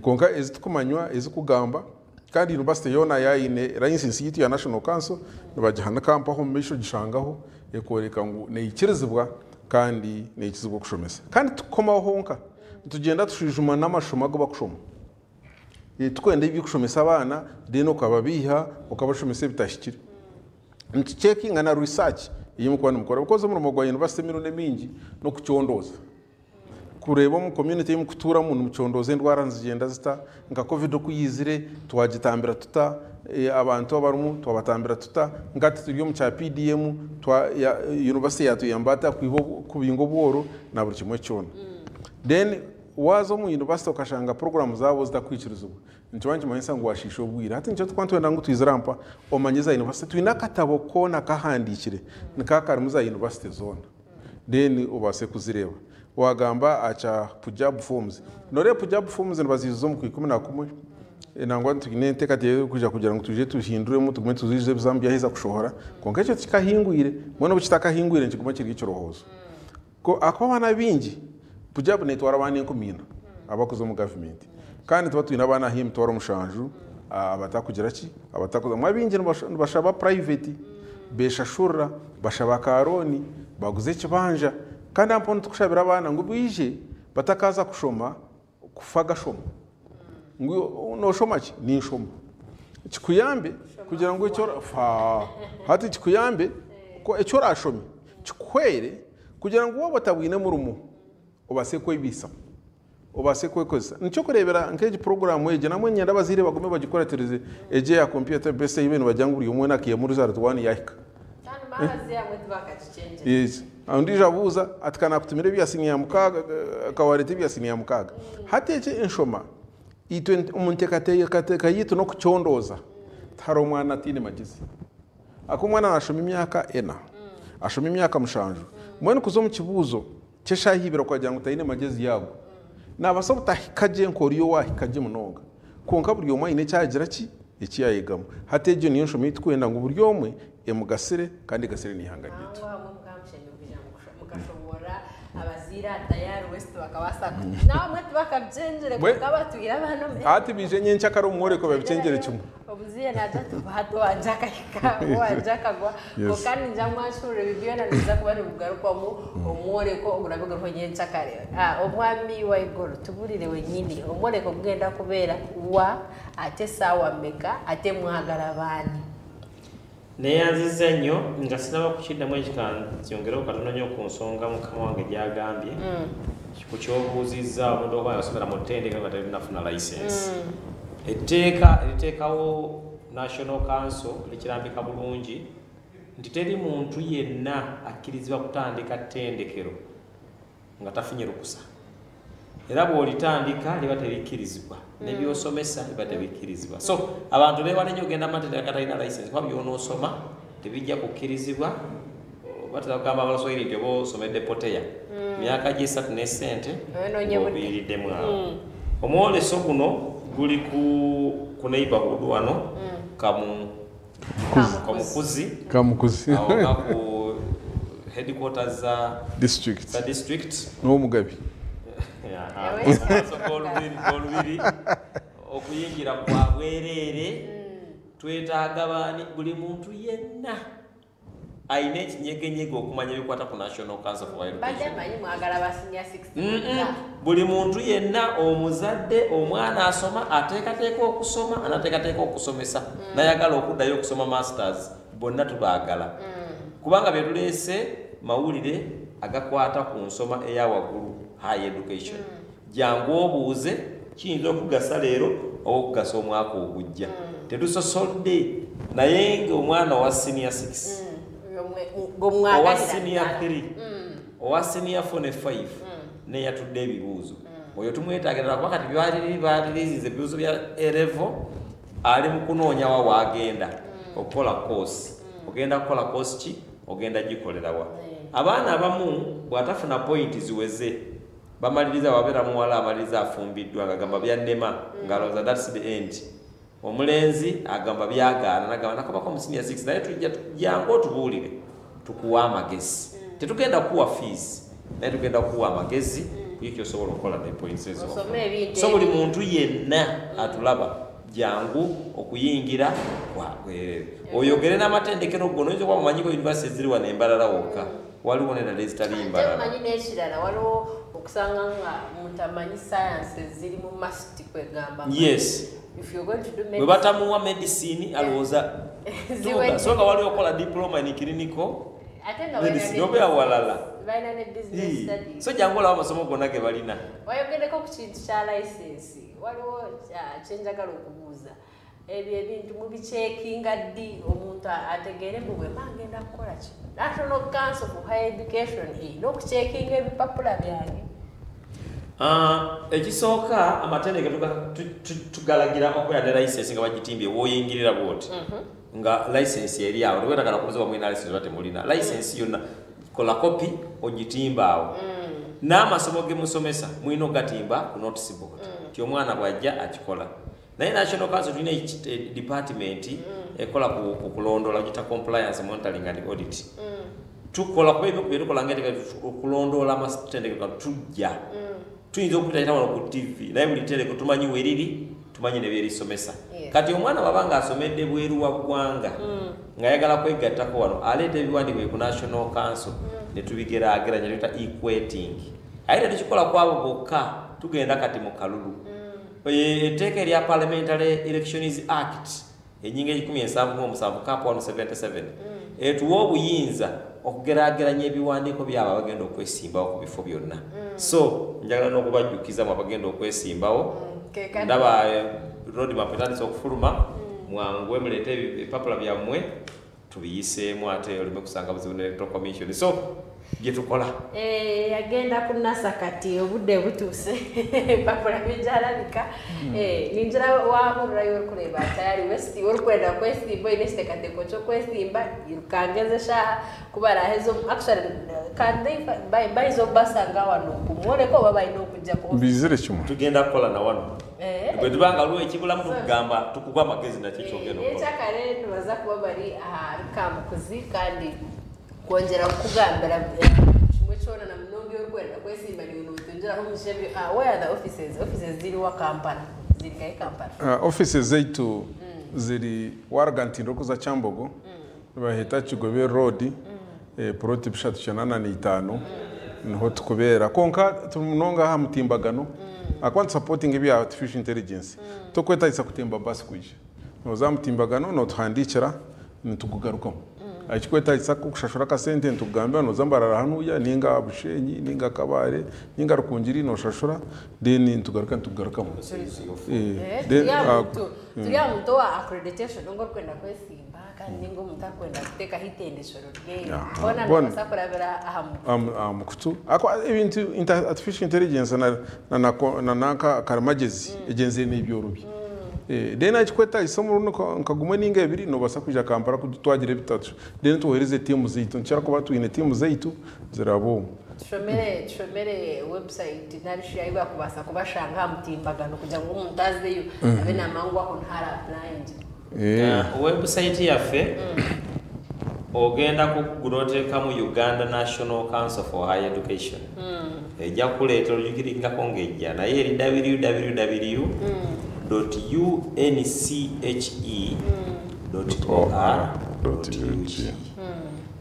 Konka ezitukumanywa ezikugamba, kandi university yoona yaine license yitu ya National Council, nibagihanika mpaho omu maisho, gishangaho ekworeka ngu neikirizibwa kandi neikirizibwa okushomesa. Kandi tukukomaho honka, nitugenda tushwijuma n'amashomo agu bakushoma. Tukwenda eby'okushomesa abaana, then okababiiha okabashomesa ebitahikire. Nitucheckinga na research ei mukuba nimukora, because omurimo gwa university emirundi emingi n'okucondooza, kureeba omu community ei mukutuuramu, nimucondooza endwara nizigyenda zita, nka COVID okuyizire twagitambira tuta, abantu abarimu twabatambira tuta, nkati turi omu kya PDM, university yatuyamba ata kubinga obworo na buri kimwe kyona. Then Waaza omu yunivasite okashanga puroguraamu zaabo zitakwikirizibwa, nikiba nikimanyisa ngu waashiisha obwire. Hati nikyo turikuba nitwenda ngu twizire aha mpa omanye za yunivasite. Twine akatabo koona kahandiikire nikaba karimu za yunivasite zoona then obaase kuzireeba. Waagamba aha kya Punjab forms, nooreeba Punjab forms nibaziijuza omu Kwaikumi-na-kumwe, nangwa twine enteekateeka y'okwija kugira ngu twije tuhinduremu tugume tuziijuze ebizaamu byaheza kushohora kwonka ekyo tikikahingwire, mbwenu obu kitakahingwire nikiguma kiri ekirowoozo. Ahakuba abaana abaingi, Punjab neetwara abaana 4,000 abarikuza omu gavumenti kandi nituba twine abaana haihi 700 abatakugira ki, abatakuzamu. Abaingi nibashaba private, beeshashurira, bashaba ka loan, baguza ekibanja kandi aha mpaho nitukushabira abaana ngu baije batakaaza kushoma kufa gashomo. Ngu nooshoma ki? Ninshoma. Kikuyambe kugira ngu eki ora hati kikuyambe eki oraashome kikuhwere kugira ngu waaba otabwine murimo obaase kwebaisaho, obaase kwekozesa. Nikyo orikureebera nk'egi puroguraamu egi nambwenu niinyenda abazaire bagume bagikuratirize egi eya kompyuta based ei nibagira ngu buri omwe weena akaihamu result one yaahika. Ondiijo abuuza ati ka naakutumira ebya siniya mukaaga, ka waareeta ebya siniya mukaaga. Hati eki enshoma itwe omu nteekateeka yaitu n'okucondooza tihariho mwana ataine magyezi. Ahakuba omwana naashoma emyaka ena, ashoma emyaka mushanju, mbwenu kuza omu kibuuzo ky'eshaaha ibiri okagira ngu taine magyezi yaago, naabaasa obutahika gye nk'oriya owaahika gye munonga. Kwonka buri omwe aine eki agira ki? Eki yaayegamu. Hati egyo niyo nshoma ei turikwenda ngu buri omwe emugasire kandi egasire n'eihanga ryaitu. Aho hamwe mukaba mushemereire kwija mukashoboorora abazaire aha Tayari West bakabaasa ku naamwe tibakabikyengyere kwonka batwire abaana omu Hati baije nyenkyakare omu mworeko babikyengyere kimwe. Omuzaire naagira ati hati owangye akahika, owangye akagwa. Kwonka ningira ngu mwashuurura ebi byona nibiza kuba nibigarukwamu omworeko oguraabe guriho nyenkyakare. Omwami Waiguru, tubuurire wenyini omworeko gugenda kubeera wa, ate esaawa meka, ate mwagara baani? Neyanziza nnyo nga sinaba kukiddamu ekyo kanzyongereho katono nnyo ku nsonga mukama wange gyagambye ku kyobuuzizza omuntu okuba nga yasomera mu ttendekero nga terinafuna license. Etteeka eriteekawo National Council likirambika bulungi nti teri muntu yenna akkirizibwa kutandika ttendekero nga tafunye lukusa era bw'olitandika liba terikkirizibwa ne by'osomesa biba tebikkirizibwa. So abantu beewale nnyo okugenda mu matendekero agatalina license kuba by'onoosoma tebijja kukkirizibwa. Batera kugamba Abaswahili nti oba osomedde poteya myaka gyo esatu n'essente Oyonoonye budde. ng'oviiriddemu awo. Omwoleso guno guli ku ku neighborhood wano Kamu Kamukuzi Kamukuzi. awo nga ku headquarters za District. za district N'omugabi. Aha, mu maaso g'olubiri g'olubiri okuyingira kwa bwereere twetaaga baani buli muntu yenna alina ekinyegenyege okumanya ebikwata ku National Council for Higher Mbadde Education. manyi mwagala ba senior 6 bokka. Buli muntu yenna omuzadde omwana asoma ateekateeka okusoma anateekateeka okusomesa nayagala okuddayo okusoma masters bonna tubaagala kubanga bye tuleese mawulire agakwata ku nsoma eya waggulu high education. Jangu obuuze kiyinza okugasa leero oba okugasa omwaka ogujja. Tetusosodde naye ng'omwana owa senior 6 owa senior 3 owa senior 4 ne 5 neyatudde ebibuuzo oyo tumwetaagira kuba kati baliriizinze ebibuuzo bya A level ali mu kunoonya wa waagenda okukola course. Ogenda kukola course ki? Ogenda gikolerawa? Abaana abamu bw'atafuna point ziweze bamaliriza wabeera muwala amaliriza afumbiddwa ng'agamba byannema ng'alowooza that's the end. Omulenzi agamba byagaana nagamba nakomako mu senior 6 naye tujja jangu otubuulire tukuwa amagezi. Tetugenda kukuwa fees naye tugenda kukuwa amagezi ku kyo ky'osobola okukola ne points ezo. Osome ebintu So buli ebiri. muntu yenna atulaba jangu okuyingira kwa bwereere. Oyogere n'amatendekero gonna oyinza okuba mumanyiko university ziri wano e Mbarara wokka waliwo n'endala ezitali Ate Mbarara. omanyi n'ekirala waliwo okusanga nga omuntu amanyi sciences ziri mu masti kwegamba. Yes. If you're going to do Bwe medicine, batamuwa medicine alowooza Ziwedde. so nga waliwo okola diploma in clinical ate nga medicine balina ne obeera walala. balina ne business studies. So jangu olaba amasomo gonna ge balina. Wayogereko ku kintu kya license waliwo kyenjagala okubuuza ebyo ebintu mubikyekinga ddi omuntu ategeere mbu bwe mba ngenda kukola kino National Council for Higher Education erina okukyekinga ebipapula byange. Ekisooka, amatendekero tugalagira okubeera ne license nga bagitimbye woyingirira bwoti nga license eri awo. Teweetagala kubuuza oba mulina license oba temulina license. Yonna kola kopi ogitimba awo. N'amasomo ge musomesa mulina okugatimba ku notice board ti omwana bw'ajja akikola. Naye National Council tulina department ekola ku kulondoola, gita compliance monitoring and audit. Tukola kuba ebimu ku byetukola nga okulondoola amatendekero gano. Tujja tuyinza okuyita wano ku TV, naye buli tendekero tumanyi weriri, tumanyi ne byerisomesa. Kati omwana bw'aba nga asomedde bweru wa ggwanga ng'ayagala kwegattako wano, aleeta ebiwandiiko ku National Council ne tubigeraageranya, tuyita equating. Aye tetukikola ku abo bokka, tugenda kati mu kalulu. Etteeka erya Parliamentary Elections Act, enyingo 177 cap 177, etuwa obuyinza okugeraageranya ebiwandiiko byabo abagenda okwesimbawo ku bifo byonna. So njagala n'okubajjukiza mu abagenda okwesimbawo, ndaba roadmap etandise okufuluma, mwanguwe muleete ebipapula byammwe tubiyiseemu, ate oleme kusanga buzibu ne Electoral Commission. So byetukola. Yagenda ku NASA, kati obudde butuuse, empapula bigyalabika. Ningira wahurirayo orikureba Tayari West, orikwenda kwesimba, oine ekiteekateeko ky'okwesimba, irukangeze eshaaha kubaraheza. Actually, can they bayinza okubasanga wano kumworeka oba balina okujja ku Mbizire kimwe. Tugenda kukola na wano bwe tuba nga waliwo ekibulamu, tukugamba, tukuwa amagezi nakyo kyogenda okukola. Ekyakare nibaza kuba bari aha Kamukuzi, kandi kwongera kukugambira kimwe kyona, na munonga iyo orikwenda kwesimba, niwe notongeraho omushebyo. Where are the offices? Offices ziriwa Kampala? Ziri nkahe Kampala? Offices zaitu ziri waruga Ntindo kuza Kyambogo, nibaheta Kigobe Road, plot 385, niho tukubeera. Konka turi munonga aha mutimbagano, akuba ntusupporting ebya artificial intelligence, tokwetagisa kutemba basi kwija. Noza aha mutimbagano, notuhandikira, nitukugarukamu. Ekikwetagisa kushashura akasente, nitukugambira noza Mbarara hanuya, ninga Bushenyi, ninga Kabare, ninga Rukungiri, noshashura, then nitugaruka nitukugarukamu. Turi aha muntu wa accreditation ngo orikwenda kwesimba, kandi ninga omuntu arikwenda kuteekaho itendekero rye, hoona nabasa kurabira aha aha mukutu. Akwa ebintu artificial intelligence na nanka karimagezi egyenzire n'ebyorobye. Then ekikwetagisa omurundi nka gumwe ninga ebiri, nobasa kwija Kampala twagira ebitatu, then tuweereze tiimu zaitu. Nikikira kuba twine tiimu zaitu ziraba omu. Tushomere website narishi ayi bakubaasa kubashanga aha mutimbagano kugira ngu omuntu azeyo abe namangwaho ntara applying. Website yaffe ogenda kugula oteekamu Uganda National Council for Higher Education, ejja kuleeta olugiringako ng'ejja, naye eri www unche or ug.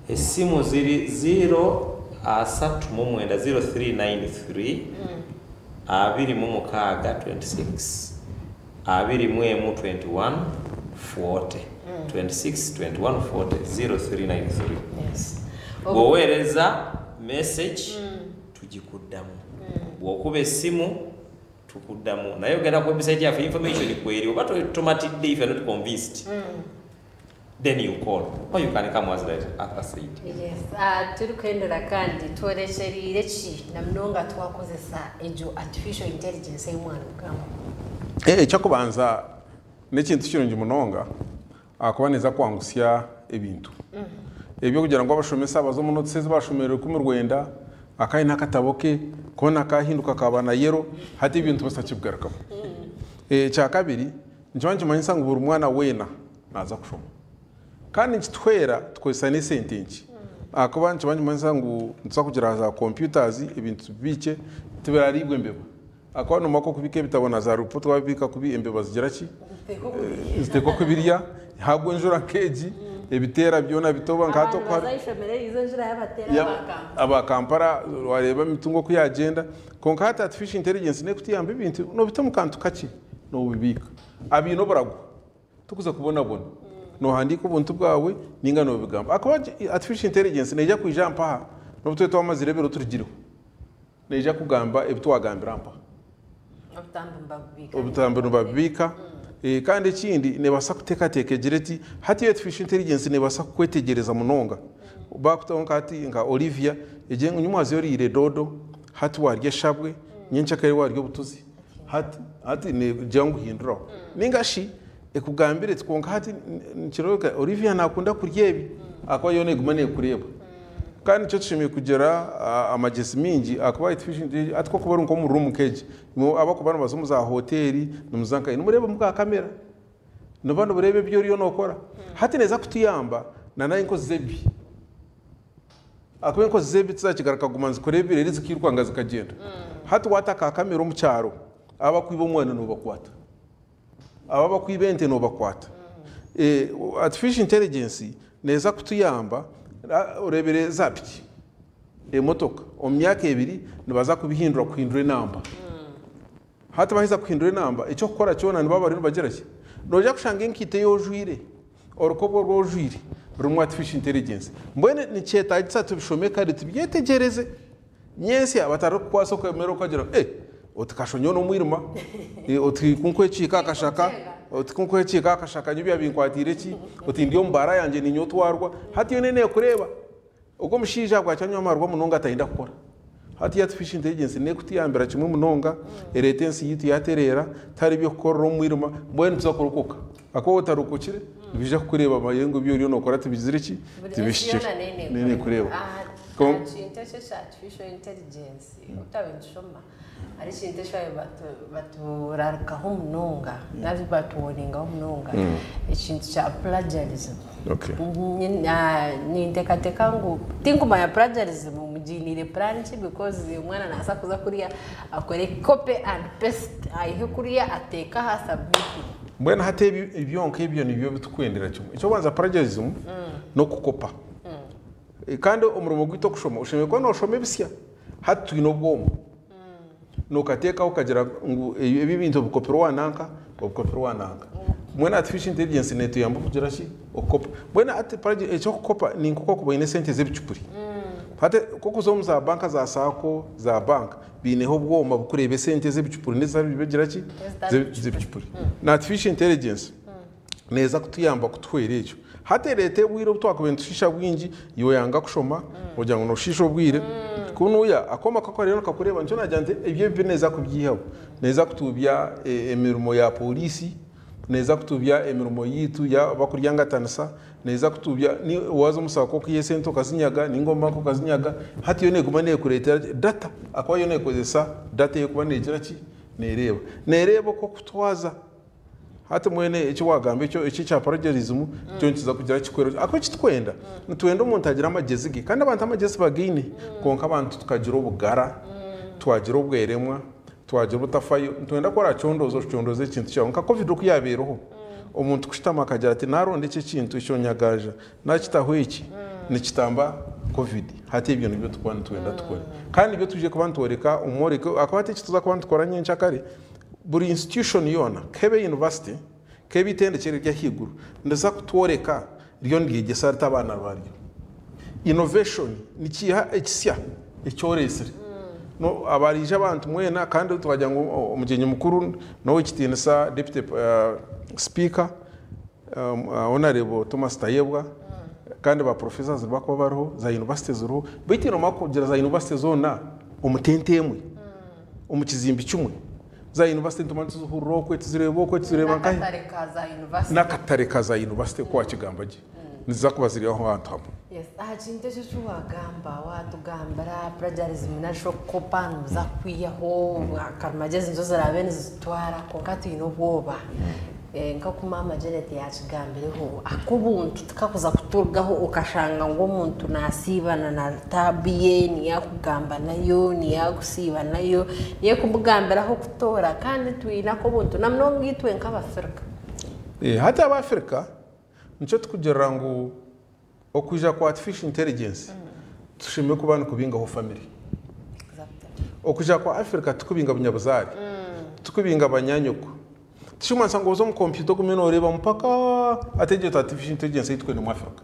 Essimu ziri 0 39 0393 26 21 21 40, 26 21 40, 0393. Bw'oweereza message tugikuddamu, bw'okuba essimu tukuddamu, naye ogenda ku website yaffe, information kweri. Oba tomatidde, if you're not convinced, then you call or you can come as like Arthur said. Yes, turi kuhendera, kandi tworekyeriire ki na munonga twakozesa egyo artificial intelligence ey'omwana kugamba? Ekyokubanza, n'ekintu kirungi munonga akuba niza kwangusya ebintu ebyo, kugira ngu abashomesa baza omu notices bashomere 1900, akaine akatabo ke koona kahinduka kaba na yellow, hati ebintu basakibigarukamu. Ekyakabiri, nikiba nikimanyisa ngu buri mwana weena naza kushoma, kandi nikituhwera tukozesa n'esente nkye, ahakuba nikiba nikimanyisa ngu nituza kugira za computers, ebintu bibiike tibiraribwa embeba, ahakuba nomara okubika ebitabo na za report wabibika kubi, embeba zigira ki? Ziteekwa kubirya. Hagwa enjura nk'egi, ebiteera byona bitoba nka hati abantu bazayishomera izo njura yabatera abakamba. Aba Kampala wareeba emitungo oku yagenda. Konka hati artificial intelligence nekutuyamba, ebintu nobita omu kantu kakye nobibiika abiine oburagwa, tukuza kubonabona nohandiika obuntu bwawe ninga nobigamba, akuba artificial intelligence neija kwija mpaha nobu tube twamazire ebiro turugiriho, neija kugamba ebi twagambira mpaha. Obutambi nibabubika. Obutambi nibabubika. Kandi ekindi, nebaasa kuteekateeka egira eti hati artificial intelligence nebaasa kukwetegyereza munonga, bakutaho nka hati nka Olivia egye nyumwazi oriire dodo, hati warya eshabwe. Nyencakare waarya obutuzi hati hati neegira ngu hinduraho. Nainga shi ekugambire eti kwonka hati nikireebeka Olivia naakunda kurya ebi ahakuba yo neeguma neekureeba. Kandi nikyo tushemereire kugira amagyezi maingi ahakuba hati ku orikuba ori nk'omu ruumu nk'egi, imwe abarikuba nibaza omu zaahoteeri nimuza nkahi nimureebamu kaakamera. Noba nibureeba ebi oriyo nookora. Hati neeza kutuyamba n'enkozi z'ebibi. Ahakuba enkozi z'ebibi tizakigaruka kuguma nizikora ebibi reero zikiiruka zikagyenda. Hati waata kaakamera omu kyaro, abakwiba omwana noobakwata, abo abakwiba ente noobakwata. Artificial intelligence neeza kutuyamba oreebire zaapiki, emotoka, omu myaka ebiri nibaza kubihindura kuhindura enamba. Hati baaheza kuhindura enamba, eky'okukora kyona nibaba bariyo nibagira ki? Noija kushanga enkaito ei ojwaire, orukoba oru ojwaire rurimu artificial intelligence. Mbwenu nikyetaagisa tubishome kare tubyetegyereze. Nyentsya batarikukwasa okamera okagira ngu eh oti kasha nyowe n'omwirima, oti ku nkwekiika aha kashaka, oti ku nkwekiika aha kashaka nyowe byabinkwateire ki, oti ndi omu baara yangye niinye otwarwa. Hati yoona neekureeba. Ogwo omushaija bwakya anywa amarwa munonga tayenda kukora. Hati artificial intelligence nekutuyambira kimwe munonga ereeta ensi yaitu yatereera tihariho ebyokukorera omu mwirima mbwenu nituza kurokoka ahakuba waaba otarokokire nibaija kukureeba bamanye ngu ebi oriyo nokora tibigizire ki tibihikire. Nekureeba. Aha kintu eki ekya artificial intelligence obu twabaire nitushoma hariho ekintu eki baabaire baturarikaho munonga nari batuwoningaho munonga ekintu kya plagiarism. Ninteekateeka ngu tinkumanya plagiarism mugiiniire puraani ki because omwana naabaasa kuza kuriya akore copy and paste aihe kuriya ateeke aha asubmitinge. Mbwenu hati byonka ebyo nibyo bitukwendera kimwe. Eky'okubanza plagiarism n'okukopa. Kandi omurimo gwaitu okushoma oshemereire kuba nooshoma ebisya. Hati twine obwoma. Nookateekaho okagira ngu ebi ebintu obikopire owa nanka, obikopire owa nanka. Mbwenu artificial intelligence neetuyamba kugira ki? Okukopa. Mbwenu hati eky'okukopa ni nk'oku orikuba oine esente z'ebicupuri. Hati ku orikuza omu za banka za saako, za banka, baineho obwoma burikureeba esente ez'ebicupuri n'ezitari bigira ki? Z'ebicupuri. Na artificial intelligence neeza kutuyamba kutuhwera ekyo. Hati ereeta obwire obu twakubaire nitushiisha bwingi, iwe oyanga kushoma ogira ngu nooshiisha obwire, kunuya akooma kako kariyo nikakureeba nikyo naagira nti ebyo ebibi neeza kubyihaho. Neeza kutuubya emirimo ya pooriisi, neeza kutuubya emirimo yaitu y'abakuryangatanisa, neeza kutuubya waaza omu saako okaiha esente okazinyaga nainga omu banka okazinyaga, hati yo neeguma neekureetera data ahakuba yo neekozesa data ey'erikuba neegira ki? Neereeba. Neereeba oku orikutwaza. Hati mbwenu eki waagamba ekyo eki ekya plagiarism kyo nikiza kugira kikuhwere ahakuba eki turikwenda nitwenda omuntu agire amagyezi ge kandi abantu amagyezi bagaine kwonka abantu tukagira obugara, twagira obweremwa, twagira obutafayo nitwenda ku orakyondooza okyondooze ekintu kyawe nka covid oku yaabaireho omuntu kushutama akagira ati naaronda eki ekintu ekyonyagaja naakitaho eki nikitamba covid hati ebyo nibyo turikuba nitwenda tukore kandi nibyo twije kuba nitworeka omworeko ahakuba hati eki tuza kuba nitukora nyenkyakare Buri institution yoona, k'ebe yunivasite, k'ebe eitendekyero ery'ahaiguru, niriza kutworeka ryo niryegyesa rita abaana baryo. Innovation nikiiha ekisya eki oreetsire. Abariija abantu mwena kandi twagira ngu omugyenyi mukuru n'ow'ekitiinisa Deputy Speaker Honourable Thomas Tayebwa kandi ba professors bakuba bariho, za yunivasite ziriho, beitu nomara kugira za yunivasite zoona omu tente emwe. omu kizimbi kimwe. Za yunivasite nitumara nituzihurira okwe, tuzireeba okwe, tuzireeba nkahi. N'akatare ka za yunivasite. N'akatare ka za yunivasite oku waakigamba gye. Niziza kuba ziri aho hantu hamwe. Yes, aha kintu ekyo eki waagamba, waatugambira plagiarism nari shi okukopa nibuza kukwihaho, karimagyezi nizo ziraabe nizitutwara kwonka twine obwoba. Nk'oku maama Janet yaakigambireho, ak'obuntu tikakuza kuturugaho okashanga ngu omuntu naasiibana na taabu ye, niyo arikugamba nayo, niyo arikusiiba nayo, niyo erikumugambira ah'okutoora kandi twine ak'obuntu na munonga itwe nk'Abafirika. Hati Abafirika nikyo turikugirira ngu okwija kwa artificial intelligence tushemereire kuba nikubingaho famire. Okwija kwa Afirika tikubinga bunyabuzaare, tikubinga banyaanyoko. Tikirikumanyisa ngu oze omu kompyuta ogume nooreeba mpaka hati egyo artificial intelligence ei turikwenda omu Afirika.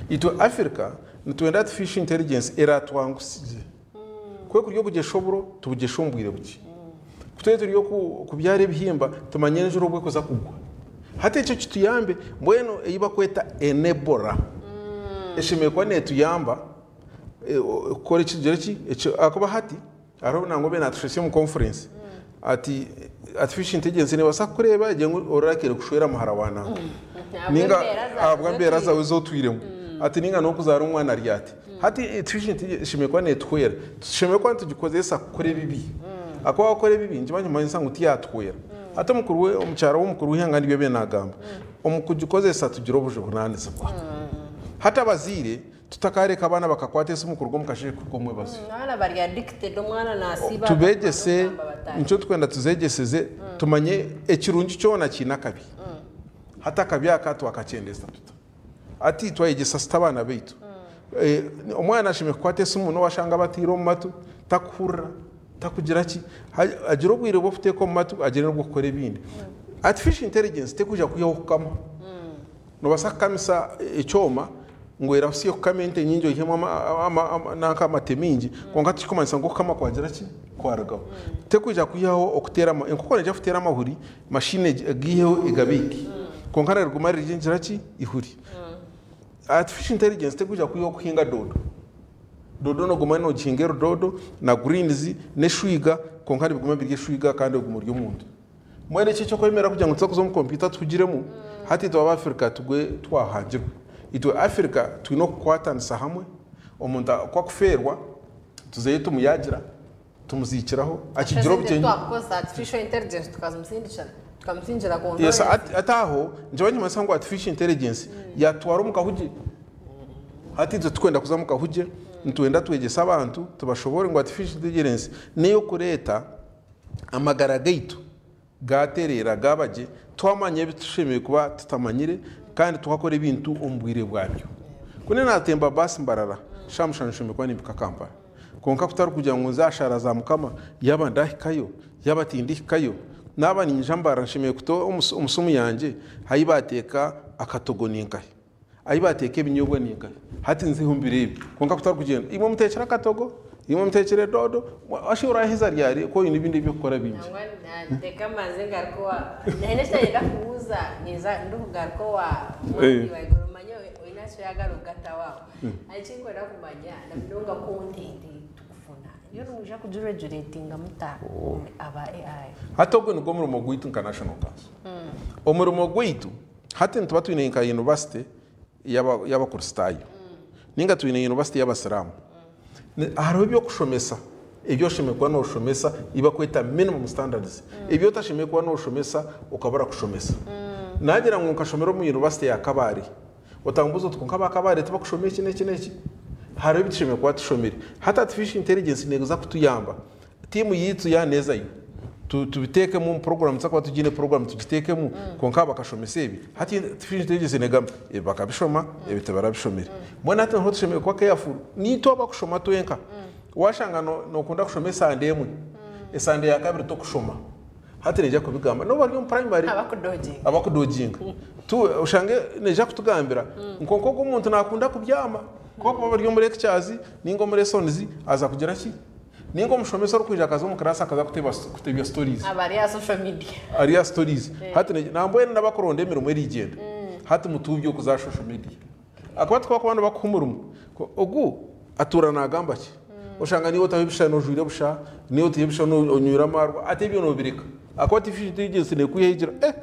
Itwe Afirika nitwenda artificial intelligence eraatwangusize. Ku ekuri okugyesha oburo, tubugyeshe omu bwire bukye. Ku turi turi okubyara ebihimba, tumanye enjura obu erikuza kugwa. Hati ekyo kituyambe, mbwenu ei barikweta enabler eshemereire kuba neetuyamba kukora ekigire ki, ahakuba hati. Hariho nangwa obaire naatushomesa omu conference ati artificial intelligence neebaasa kukureeba egire ngu orakiire kushwera muhara wa nanka ninga ahabw'embeera zaawe ezi otwiremu ati ninga n'okuzaara omwana ari ati. Hati artificial intelligence eshemereire kuba neetuhwera, tushemereire kuba nitugikozesa kukora ebibi ahakuba waakora ebibi nikiba nikimanyisa ngu tiyaatuhwera. Hati omukuru we omukyara w'omukuru w'eihanga nibyo abaire naagamba, omu kugikozesa tugire obujunaanizibwa. Hati abazaire Tutakaareka abaana bakakwata esimu kuruga omu kasheeshe kuhika omu mwebazyo. Abaana bari addicted omwana nasiiba Tubeegyese, nikyo turikwenda tuzeegyeseze tumanye ekirungi kyona kiine akabi. Hati akabi aka twakakyendeeza tuta? Hati twayegyesa tuta abaana baitu? Omwana ashemereire kukwata esimu n'obu ashanga bataire omu matu, takuhurira, takugira ki, agire obwire bw'okuteeka omu matu agire n'obw'okukora ebindi. Artificial intelligence terikwija kwihaho kukama. Noobaasa kukamisa ekyoma ngu erahusye kukama ente nyingi oihemu nanka amate maingi kwonka tikirikumanyisa ngu okukama kwagira ki? Kwarugaho. Terikwija kwihaho okuteera enkoko neija kuteera amahuri mashini egiiheho egabiike kwonka niriguma riri ngira ki? Ihuri. Artificial intelligence terikwija kwihaho kuhinga doodo. Doodo nooguma noogihinga eri doodo na greens n'eshwiga kwonka nibiguma biri eshwiga kandi oguma ori omuntu. Mbwenu eki eky'okwemerera kugira ngu tuze kuza omu kompyuta tuhugiremu, hati itwe Abaafirika tugwe twahangirwe. Itwe Afirika twine okukwatanisa hamwe, omuntu ku akufeerwa tuzeyo tumuyagira, tumuziikiraho, akigira obugyenyi. Twakukozesa artificial intelligence tukamusingira Yes, hati aho nikyo nikimanyisa ngu artificial intelligence yatutwara omu kahugye. Hati itwe titukwenda kuza omu kahugye, nitwenda twegyese abantu tubashoboorore ngu artificial intelligence n'ey'okureeta amagara gaitu gaatereera gaaba gye, twamanya ebi tushemereire kuba tutamanyire kandi twakora ebintu omu bwire bwabyo. Ku naatemba baasi Mbarara, shaaha mushanju nshemereire kuba nimpika Kampala. Kwonka kutari kugira ngu nze aha shaara za Mukama, yaaba ndahikayo, yaaba tindihikayo, naaba niinyija Mbarara nshemereire kuta omu simu yangye ahu baateeka akatogo ninkahi. Ahi baateeka ebinyobwa ni nkahi? Hati nziho mbireebe. Kwonka kutari kugyenda, imwe muteekire akatogo, imwe muteekire doodo, washi oraheza ryari ku oine ebindi eby'okukora bingi? Nangwa ndeka mbanze ngaruke owa haine eki nayenda kubuuza ninza ndikugaruka owa mwami Waiguru omanye oine eki oyagara kugataho aho. Hariho eki ndikwenda kumanya na munonga content ei turikufuna yo nimwija kugiregulatinga muta aba AI? Hati ogwo nigwo murimo gwaitu nka National Council. Omurimo gwaitu Hati nituba twine nka yunivasite y'Abakristaayo ninga twine yunivasite y'Abasiraamu. Hariho eby'okushomesa ebi oshemereire kuba nooshomesa ebi barikweta minimum standards ebi otashemereire kuba nooshomesa okabura kushomesa. Naagira ngu nkashomera omu yunivasite ya Kabale, otambuuza oti kwonka aba Kabale tibakushoma eki n'eki n'eki? Hariho ebi tushemereire kuba tushomire. Hati artificial intelligence neeza kutuyamba Tiimu yaitu yaaneezayo tubiteekemu omu puroguraamu, nituza kuba tugiine puroguraamu tugiteekemu, kwonka bakashomesa ebi. Hati Artificial Intelligence neegamba ebi bakabishoma, ebi tibarabishomire. Mbwenu hati niho tushemereire kuba careful, naitwe abakushoma twenka, waashanga nookunda kushoma esande emwe, esande ya kabiri tokushoma, hati neija kubigamba. N'obu bari omu primary, abakudoginga, oshange neija kutugambira kwonka ogu omuntu naakunda kubyama, ku bakuba bari omu lectures ninga omu lessons, aza kugira ki? Ninga omushomesa orikwija akaza omu class akaza kutebya stories. Aba ari aha social media. Ari aha stories. Hati nambwenu n'abakuronda emirimo erigyenda hati mutuubye okuza aha social media. Ahakuba tikubakuba nibakuha omurimo. Ogu atuura nagamba ki? Oshanga niiwe otaho ebishushani ojwaire busha, niiwe otaho ebishushani onywire amaarwa, hati ebyo nobireka. Ahakuba artificial intelligence nekwihaho egira eh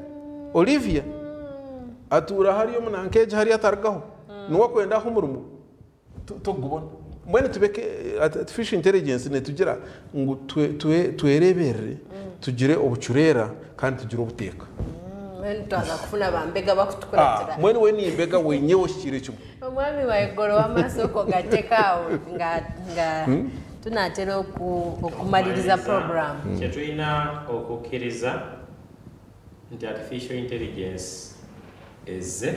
Olivia atuura hariya omu nanka egi hariya atarugaho, niwe akwenda aha omurimo. Tokugubona. Mbwenu tube artificial intelligence netugira ngu twereberere, tugire obucureera kandi tugire obuteeka. Mbwenu twaza kufuna ba mbega bakutukuratira. Mbwenu we ni mbega wenyewe ohikiire kimwe. Omwami Waiguru w'amaaso okwo gateka aho nga tunatera okumaririza program. Kyetulina okukkiriza nti artificial intelligence ezze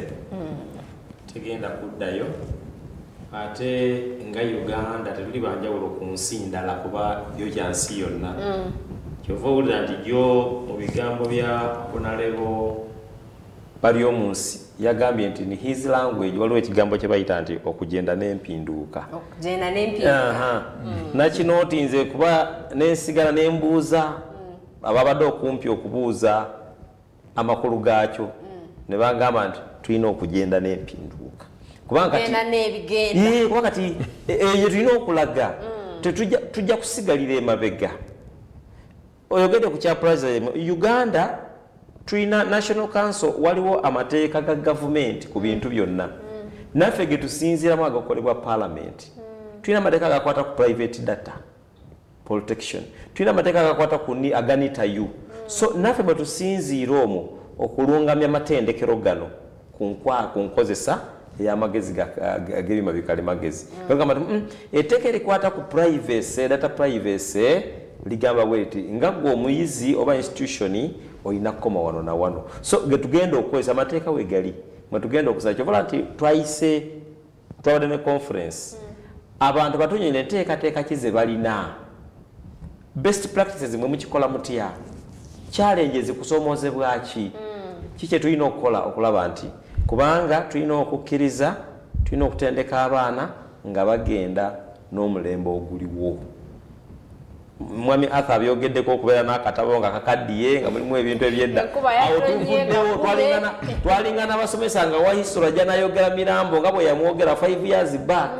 tegenda kuddayo ate nga Uganda tetuli banjawulo ku nsi ndala kuba yo kya nsi yonna. Kyova owulira nti gyo mu bigambo bya Honarebo Baryomunsi yagambye nti in his language waliwo ekigambo kye bayita nti okugyenda n'empinduuka. Okugyenda n'empinduka. Nakinootinze kuba nensigala nembuuza ababadde okumpi okubuuza amakulu gaakyo ne bangamba nti tulina okugyenda n'empinduuka kubanga kati Genda n'ebigenda. Yee, kuba kati eyo tulina okulaga. Tetujja tujja kusigalira emabega. Oyogedde ku kya plagiarism. Uganda tulina National Council, waliwo amateeka ga gavumenti ku bintu byonna. Naffe ge tusinziiramu agakolebwa parliament. Tulina amateeka agakwata ku private data protection, tulina amateeka agakwata ku aga NITA-U. So naffe bwe tusinziira omwo okulungamya amatendekero gano ku nkozesa ey'amagezi g'ebyuma bikalimagezi. Bagamba nti etteeka erikwata ku privacy, data privacy, ligamba bweti nga gwe omuyizi oba institution olina kukoma wano na wano. So ge tugenda okukozesa amateeka we gali mwe tugenda okusaba. Kyovola nti twayise, twabadde ne conference, abantu batunyonyola enteekateeka ki ze balina, best practices, mwe mukikola mutya, challenges, kusomoozebwa ki, ki kye tulina okukola okulaba nti, kubanga tulina okukkiriza, tulina okutendeka abaana nga bagenda n'omulembe oguliwo. Mwami Arthur abyogeddeko, okubeera n'akatabo nga kakaddiye nga mulimu ebintu ebyedda. Enkuba Awo yatonye tuvuddewo. nga Twalingana abasomesa nga wa history ajja nayogera Mirambo nga bwe yamwogera 5 years back,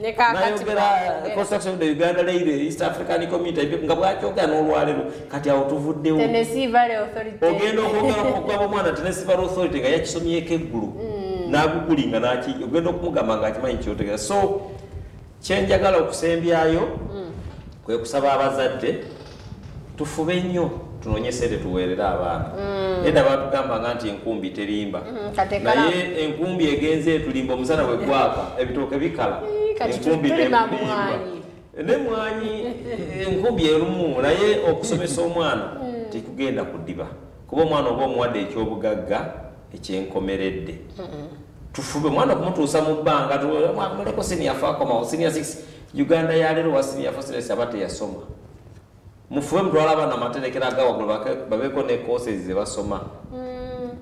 Ne kaakati nayogera bwayogera. construction of the Uganda Railway, East African Community, nga bwakyogera n'olwaleero. Kati awo tuvuddewo. Tennessee Valley Authority. Ogenda okwogera okugaba omwana Tennessee Valley Authority nga yakisomyeko eggulu n'agugulinga naki, ogenda okumugamba nga akimanyi kyotegera. So kyenjagala okusembyayo kwe kusaba abazadde tufube nnyo tunoonye sente tuweerere abaana. Edda batugambanga nti enkumbi terimba, kati ekalamu. Naye enkumbi egenze etulimba. Omusana bwe gwaka ebitooke bikala, Kati enkumbi tulima netulimba. mwanyi. Nemwanyi enkumbi erumu, naye okusomesa omwana tekugenda kudiba, kuba omwana oba omuwadde ekyobugagga ekyenkomeredde. Tufube omwana okumutuusa mu bbanga, muleko senior 4 akomawo senior 6. Uganda yaleero wa senior 4, senior 6 aba teyasoma. Mufube mutwale abaana amaterekero agawaggulu, babeeko ne courses ze basoma,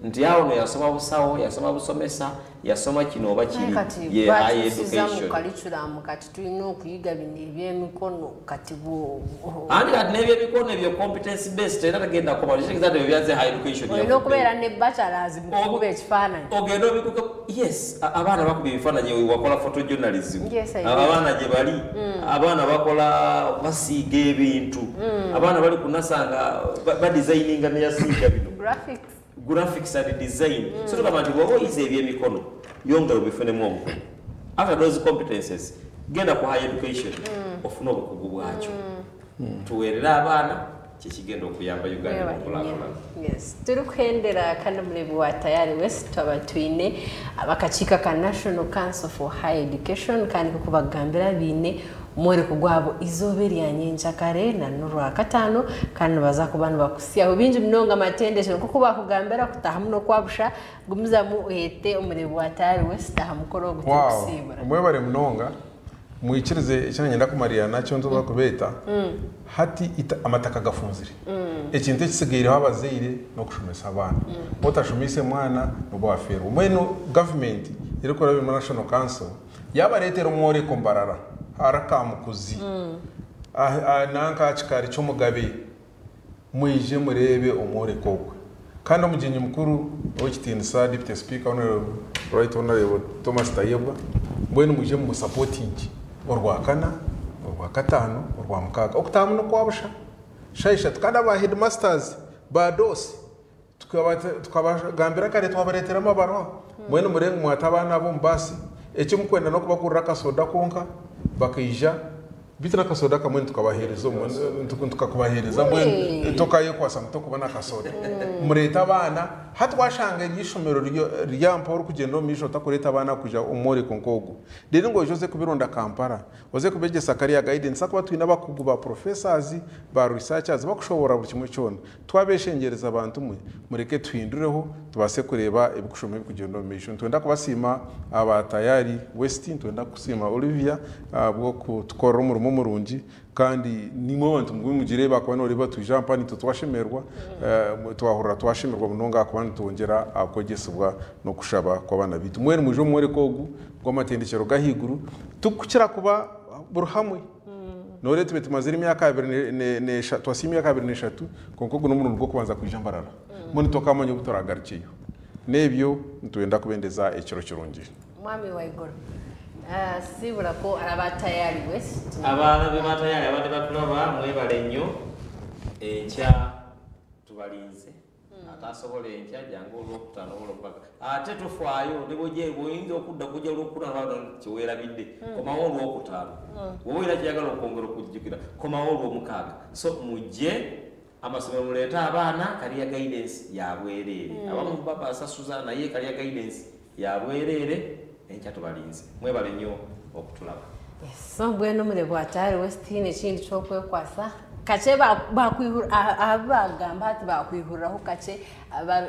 nti awo no yasoma busawo, yasoma busomesa, yasoma kino oba kiri. Kati Ye higher bakyusiza mu education. curriculum, kati tulina okuyiga bino ebyemikono kati Anti kati n'ebyemikono ebyo competence based, era tagenda koma kitegeeza nti ebyo byaze higher education. Olina Yavuddewo. okubeera ne bachelors mu kukuba ekifaananyi. Ogenda obikuka, yes, abaana bakuba ebifaananyi, wakola photojournalism. Yes, I did. Abaana gye bali, abaana bakola, basiiga ebintu, abaana bali kunasanga badesigninga neyasiiga bino. Graphics. Graphics and design. So tugamba nti bw'oba oyiza ebyemikono, yongera obifunemu obukugu. After those competences, genda ku higher education ofune obukugu bwakyo. Tuweerere abaana, kyekigenda okuyamba Uganda Mwebale okukulaakulana. nnyo. Yes, turi kuhendera kandi omureebi wa Tayari West, twaba twine abakakiiko ka National Council for Higher Education, kandi kukubagambira biine omworeko gwabo izooba erya nyenkyakare na n'orwakataano, kandi nibaza kuba nibakusyaho bingi munonga amatendekero nk'oku bakugambira kutahamu n'okwabusha. Gumizamu ohete omureebi wa Tayari West aha mukoro ogu turikusiibura. Mwebare munonga. Mwikirize eki ngenda kumarira nakyo, nzoba kubeeta hati amataka gafunzire. Ekintu ekisigaireho abazaire n'okushomesa abaana. Otashomise mwana noba waferwa. Mbwenu gavumenti erikora biri National Council yabareetera omworeko Mbarara harakamukuzi nanka kikaari ky'omugabe, mwije murebe omworeko ogwe. Kandi omugyenyi mukuru owekitiinisa Deputy Speaker, Honorable, Right Honorable Thomas Tayebwa. Mbwenu mwije mumusupportinge Orwakana, Orwakataano, Orwamukaaga, okutahamu n'okwabusha 3:00. Kandi aba headmasters ba DOS tukabagambira kare, twabareeteramu abaruha. Mbwenu murebe mwata abaana abo omu baasi, eki mukwenda n'okubakurira akasoda konka bakaija, bitu n'akasoda kamwe nitukabaheereza tukakubaheereza. Mbwenu tokayekwasa ngu tokubona akasoda. Mureete abaana. Hati washanga eryo ishomero ryampa orikugyenda omu maisho otakureeta abaana kuja omworeko nk'ogu, rero ngu oije oze kubironda Kampala, oze kubegyesa kariya guidance, akuba twine abakugu ba professors, ba researchers bakushobora buri kimwe kyona. Twabeshengereza abantu mwe, mureke tuhindureho tubaase kureeba ebikushoma ebikugyenda omu maisho. Nitwenda kubasiima aba Tayari West, nitwenda kusiima Olivia bw'okutukorera omurimo murungi. Kandi nimwe abantu mugwe mugire bakuba noreeba twija mpa nitwe twashemerwa, twahurira twashemerwa munonga kuba nitwongyera kwegyesibwa n'okushaba kw'abaana bitu. Mwenu mwije omworeko ogu gw'amatendekero g'ahaiguru, tukukira kuba buri hamwe. Noreeba tube tumazire emyaka 23, twasiima emyaka 23, konka ogu n'omurundi gw'okubanza kwija Mbarara. Mbwenu tokamanya obu turagarukyeyo. N'ebyo nitwenda kubendeza ekiro kirungi. Mwami waiguru. Sibulako araba Tayari West. Abalabi ba Tayari abadde batulaba, mwebale nnyo. Enkya tubalinze. Atasobola enkya, jangu Olwokutaano oba Olwomukaga. Ate tofaayo ne bwoyinza okudda kujja Olwokutaano kyeweerabidde, komawo Olwokutaano. Bwoba olina kyeyagala okwongera okujjukira, komawo Olwomukaaga. So mujje amasomero, muleete abaana. Career guidance yabwereere. Abamu babasasuza, naye career guidance yabwereere. Enkya tubalinze. Mwebale nnyo okutulaba. So mbwenu omure bwa Tayari West hiine ekindi kyokwekwasa kakye ahu bagamba hati bakwihuriraho kakye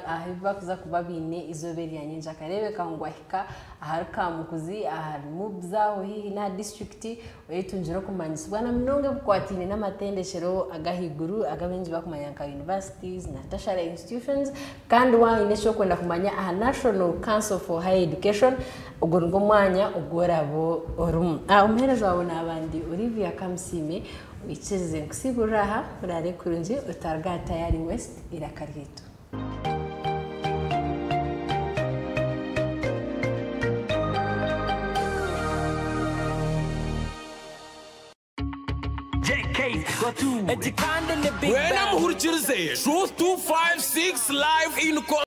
ahu bakuza kuba biine izooba erya nyingi akareebeka ngu wahika ahari Kamukuzi, ahari Mubza, aho haihi n'aha disiturikiti, oyetungire okumanyisibwa na munonga ebikwataine n'amatendekyero ag'ahaiguru ag'abaingi bakumanya nka universities na tertiary institutions. Kandi waaba oine ekyokwenda kumanya aha National Council for Higher Education, ogwo nigwo mwanya ogu oraabe orimu. Omuheereza waawe naaba ndi Olivia Kamusiime. Wikirize nkusiiburire aha, oraare kurungi, otaruga aha Tayari West, eiraka ryaitu. Wena muhurikirize Truth 256 live in.